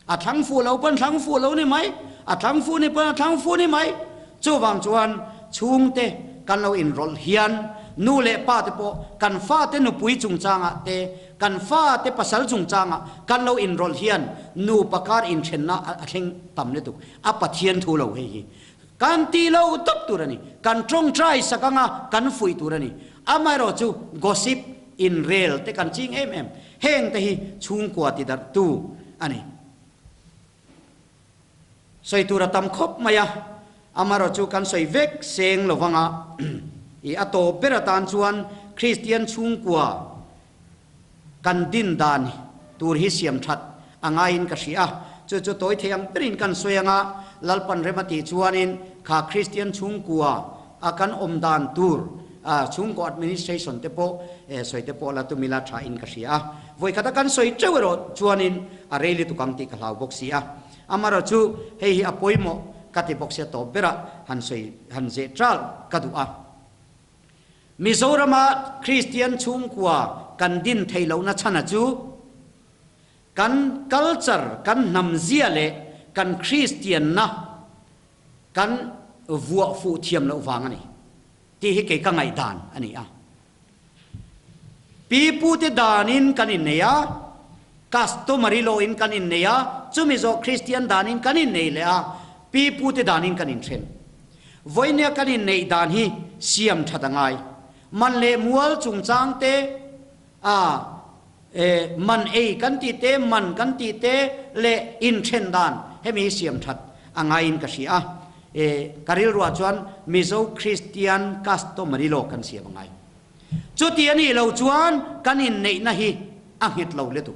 A thlang fuh lo pawn thlang fuh lo ni mai, a thlang fuh ni pawn a thlang fuh ni mai. Chuvang chuan chhungte kan lo inrawlh hian nu leh pa te pawh kan fate nupui chungchangah te, kan fate pasal chungchangah kan lo inrawlh hian nupa kar inthenna a thleng tam lutuk. A Pathian thu lo hei hi kan tih lo tawp tur a ni. Kan tawngtai sak anga kan fuih tur a ni. Amaherawh chu gossip Inrel te kan ching em em. Heng te hi chhungkua ti darh tu a ni. Sawi tur a tam khawp mai a, amaherawh chu kan sawi vek seng lo vang a, i a tawp ber atan chuan Kristian chhungkua kan din dan tur hi siam that a ngaiin ka hria a, chu chu tawi thei ang berin kan sawi ang a, Lalpan rem a tih chuanin kha Kristian chhungkua a kan awm dan tur chhungkaw administration te pawh sawi te pawh la tum ila tha in ka hria a, vawikhat a kan sawi teuh erawh chuanin a rei lutuk ang tih ka hlau bawk si a, amaherawh chu hei hi a pawimawh ka ti bawk sia tawp berah han sawi han zeh tral ka duh a. Mizorama Kristian chhungkua kan din theih lohna chhana chu kan culture, kan hnam zia leh kan Kristianna kan vuah fuh thiam loh vang a ni tih hi kei ka ngaihdan a ni a. Pi pute danin kan innei a, customary law in kan innei a, chumi zawh Kristian danin kan innei leh a, pi pute danin kan inthen. Vawinia kan inneih dan hi siam that a ngai. Man leh mual chungchang te a E, man ei kan tih te, man kan tih te leh inthen dan hemi hi siam that a ngaiin ka hria a. E, ka rilruah chuan Mizo Kristian customary law kan siam a ngai. Chuti a nih loh chuan kan inneihna hi a nghet lo lutuk.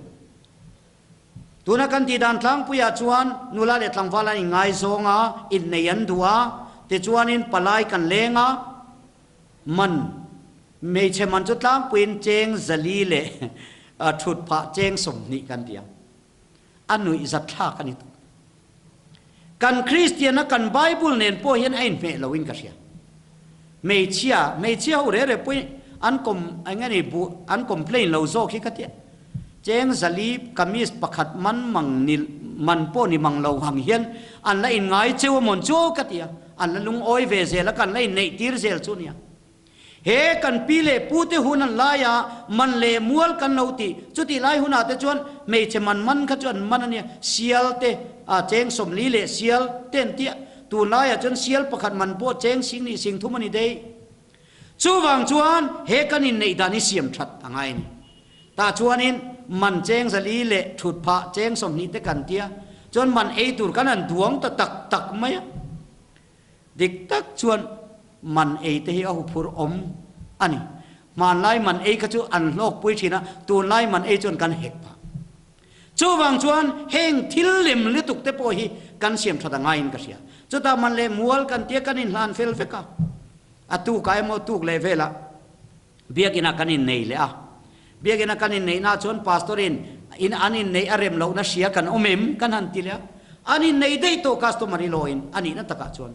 Tuna kan tih dan tlangpuiah chuan nula leh tlangval an inngaizawng a, innei an duh a, tichuanin palai kan leng a, Man, hmeichhe man chu tlangpuiin cheng zali leh thut phah cheng 20 kan ti a, a nuih zat thlak a ni tawh. Kan Kristianna kan Bible nen pawh hian a inhmeh loin ka hria. Hmeichhia, hmeichhia ho reh reh pawhin an com eng nge ni buh an complain lo zawk hi ka tia. Cheng zali kamis pakhat man mang ni man pawh ni mang lo ang hian an la inngai cheu amawn chu ka ti a, an la lungawi ve zel a, kan la inneih tir zel chu nia. He kan pi leh pu te hun an lai a, man leh mual kan lo tih, chutih lai hunah te chuan hmeichhe man man kha chu an man a nia, sial te ah cheng 40 leh sial te an tia, tunlaiah chuan sial pakhat man pawh cheng 20 30 a ni daih. Chuvang chuan he kan inneih dan hi siam that a ngai a ni. Tah chuanin man cheng 400 leh thut phah cheng 20 te kan tia. Chuan man ei tur kan han duang ta tak tak mai a. Dik tak chuan man ei te hi a huphur awm a ni. Hmanlai man ei kha chu an hlawkpui thin a, tunlai man ei chuan kan hek phah. Chuvang chuan heng thil lem lutuk te pawh hi kan siam that a ngaiin ka hria. Chutah man leh mual kan tia kan inhlan fel vek a, a tukah emaw tuk leh velah Biakina kan innei leh a. Biakina kan inneihna chuan Pastor in in an inneih a rem lohna hria kan awm em? kan han ti leh a. An innei daih tawh customary law in a nihna takah chuan.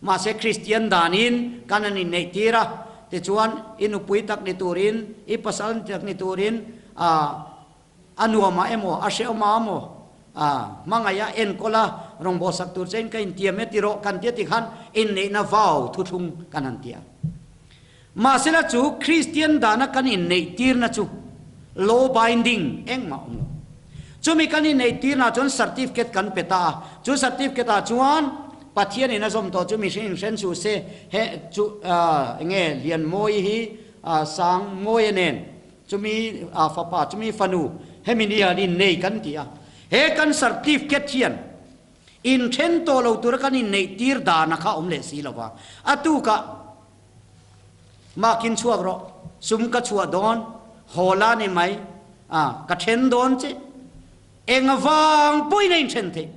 Mahse Kristian danin kan an inneih tir a, tichuan i nupui tak ni turin, i pasal tak ni turin ah A nuamah emaw, a hrehawmah emaw, a hmangaih a enkawl a, rawngbawh sak tur chein ka intiam e ti rawh kan tia ti khan inneihna vau thuthlung kan han ti a. Mahsela chu Kristian dana kan inneih tirna chu law binding engmah awm lo. Chumi kan inneih tirna chuan certificate kan pe ta a, chu certificate ah chuan Pathianin a zawm tawh chu mihring inhren suh se, he chu enge Lianmawi hi Sangmawia nen Chumi fapa, chumi fanu, hemi ni hian innei kan ti a. He kan certificate hian inthen tawh lo tura kan inneih tir dana kha awm leh si lo va. A tukah makin chhuak rawh, sum ka chhuah dawn, haw la ni mai, a ka then dawn che. Eng avang pawhin a inthen theih.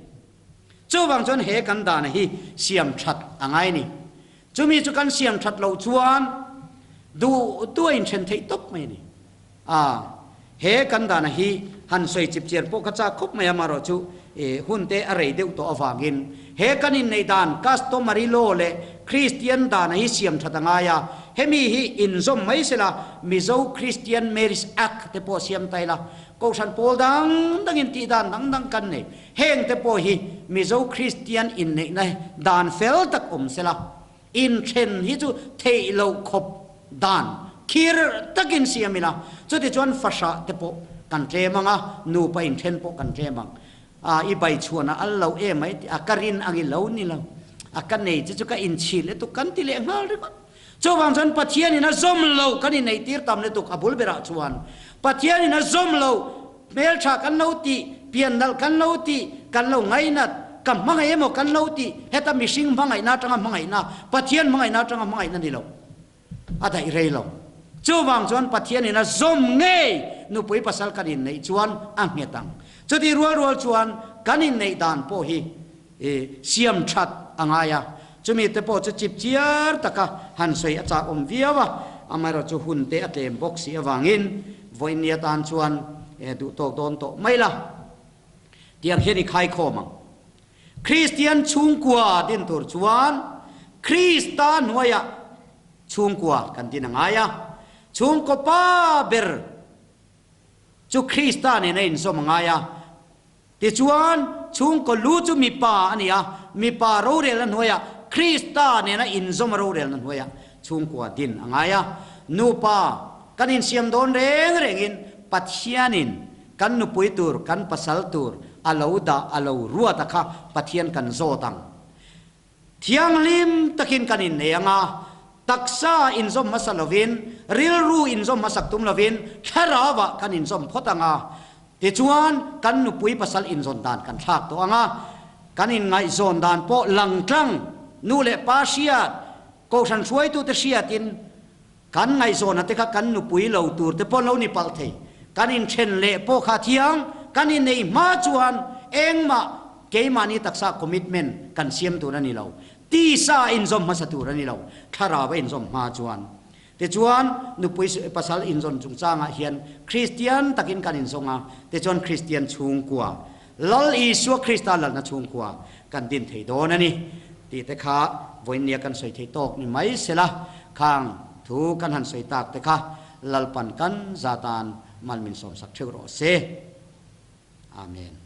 Chuvang chuan he kan dana hi siam that a ngai ni. Chumi chu kan siam that loh chuan duh duh a inthen theih tawp mai a ni. A, he kan dana hi han sawi chip chiar pawh ka chak khawp mai a, amaherawh chu hun te a rei deuh tawh avangin he kan inneih dan customary law leh Kristian dana hi siam that a ngai a, hemi hi inzawm mai sela Mizo Christian Marriage Act te pawh siam ta ila, Kohhran pawl dang dangin tih dan dang dang kan nei. Heng te pawh hi Mizo Kristian inneihna dan fel tak awm sela, inthen hi chu theih loh khawp dan khir takin siam ila, chutichuan fahrah te pawh kan tlem ang a, nupa inthen pawh kan tlem ang. A, i bai chhuan a al lo em mai tih a, ka rin ang i lo ni lo, a ka nei che chu ka inchhir lutuk kan ti leh nghal ringawt. Chuvang chuan Pathianin a zawm loh kan inneihtir tam lutuk a bul berah chuan Pathianin a zawm loh hmeltha kan lo tih, pian nalh kan lo tih, kan lo ngainat, ka hmangaih emaw kan lo tih, heta mihring hmangaihna atanga hmangaihna, Pathian hmangaihna atanga hmangaihna ni lo, a daih rei lo. Chuvang chuan Pathianin a zawm ngei nupui pasal kan inneih chuan a nghet ang. Chutih rual rual chuan kan inneih dan pawh hi I siam that a ngai a, chumi te pawh chu chip chiar taka han sawi a chak awm viau a, amaherawh chu hun te a tlem bawk si avangin vawiin atan chuan duh tawk dawn tawh mai la. Tiang hian i khaikhawm ang. Kristian chhungkua din tur chuan Krista hnuaiah chhungkua kan din a ngai a, chhungkaw pa ber chu Krista nen a inzawm a ngai a, Tichuan, chhungkaw lu chu mipa a ni a, mipa rorelna hnuaiah Krista nena inzawm rorelna hnuaiah chhungkua din a ngai a. Nupa kan insiam dawn reng rengin Pathianin kan nupui tur, kan pasal tur a lo dah, a lo ruat a kha Pathian kan zawt ang. Thianghlim takin kan innei ang a, taksa inzawm hmasa lovin, rilru inzawm hmasak tum lovin, thlarauah kan inzawm phawt ang a. Tichuan, kan nupui pasal inzawn dan kan thlak tawh ang a, kan inngaihzawn dan pawh langtlang, nu leh pa hriat, kohhran hruaitute hriatin kan ngaihzawna te kha kan nupui lo tur te pawh lo ni palh thei. Kan inthen leh pawh kha thiang, kan inneih hma chuan engmah keimahni taksa commitment kan siam tur a ni lo. Tisa inzawm hmasa tur a ni lo, thlarau a inzawm hma chuan. Tichuan, nupui pasal inzawn chungchangah hian Kristian takin kan inzawng a, tichuan Kristian chhungkua, Lal Isua Krista lalna chhungkua kan din thei dawn a ni tih te kha vawiinnia kan sawi thei tawk ni mai sela, khang thu kan han sawi tak te kha Lalpan kan za tan mal min sawmsak theuh rawh se. Amen.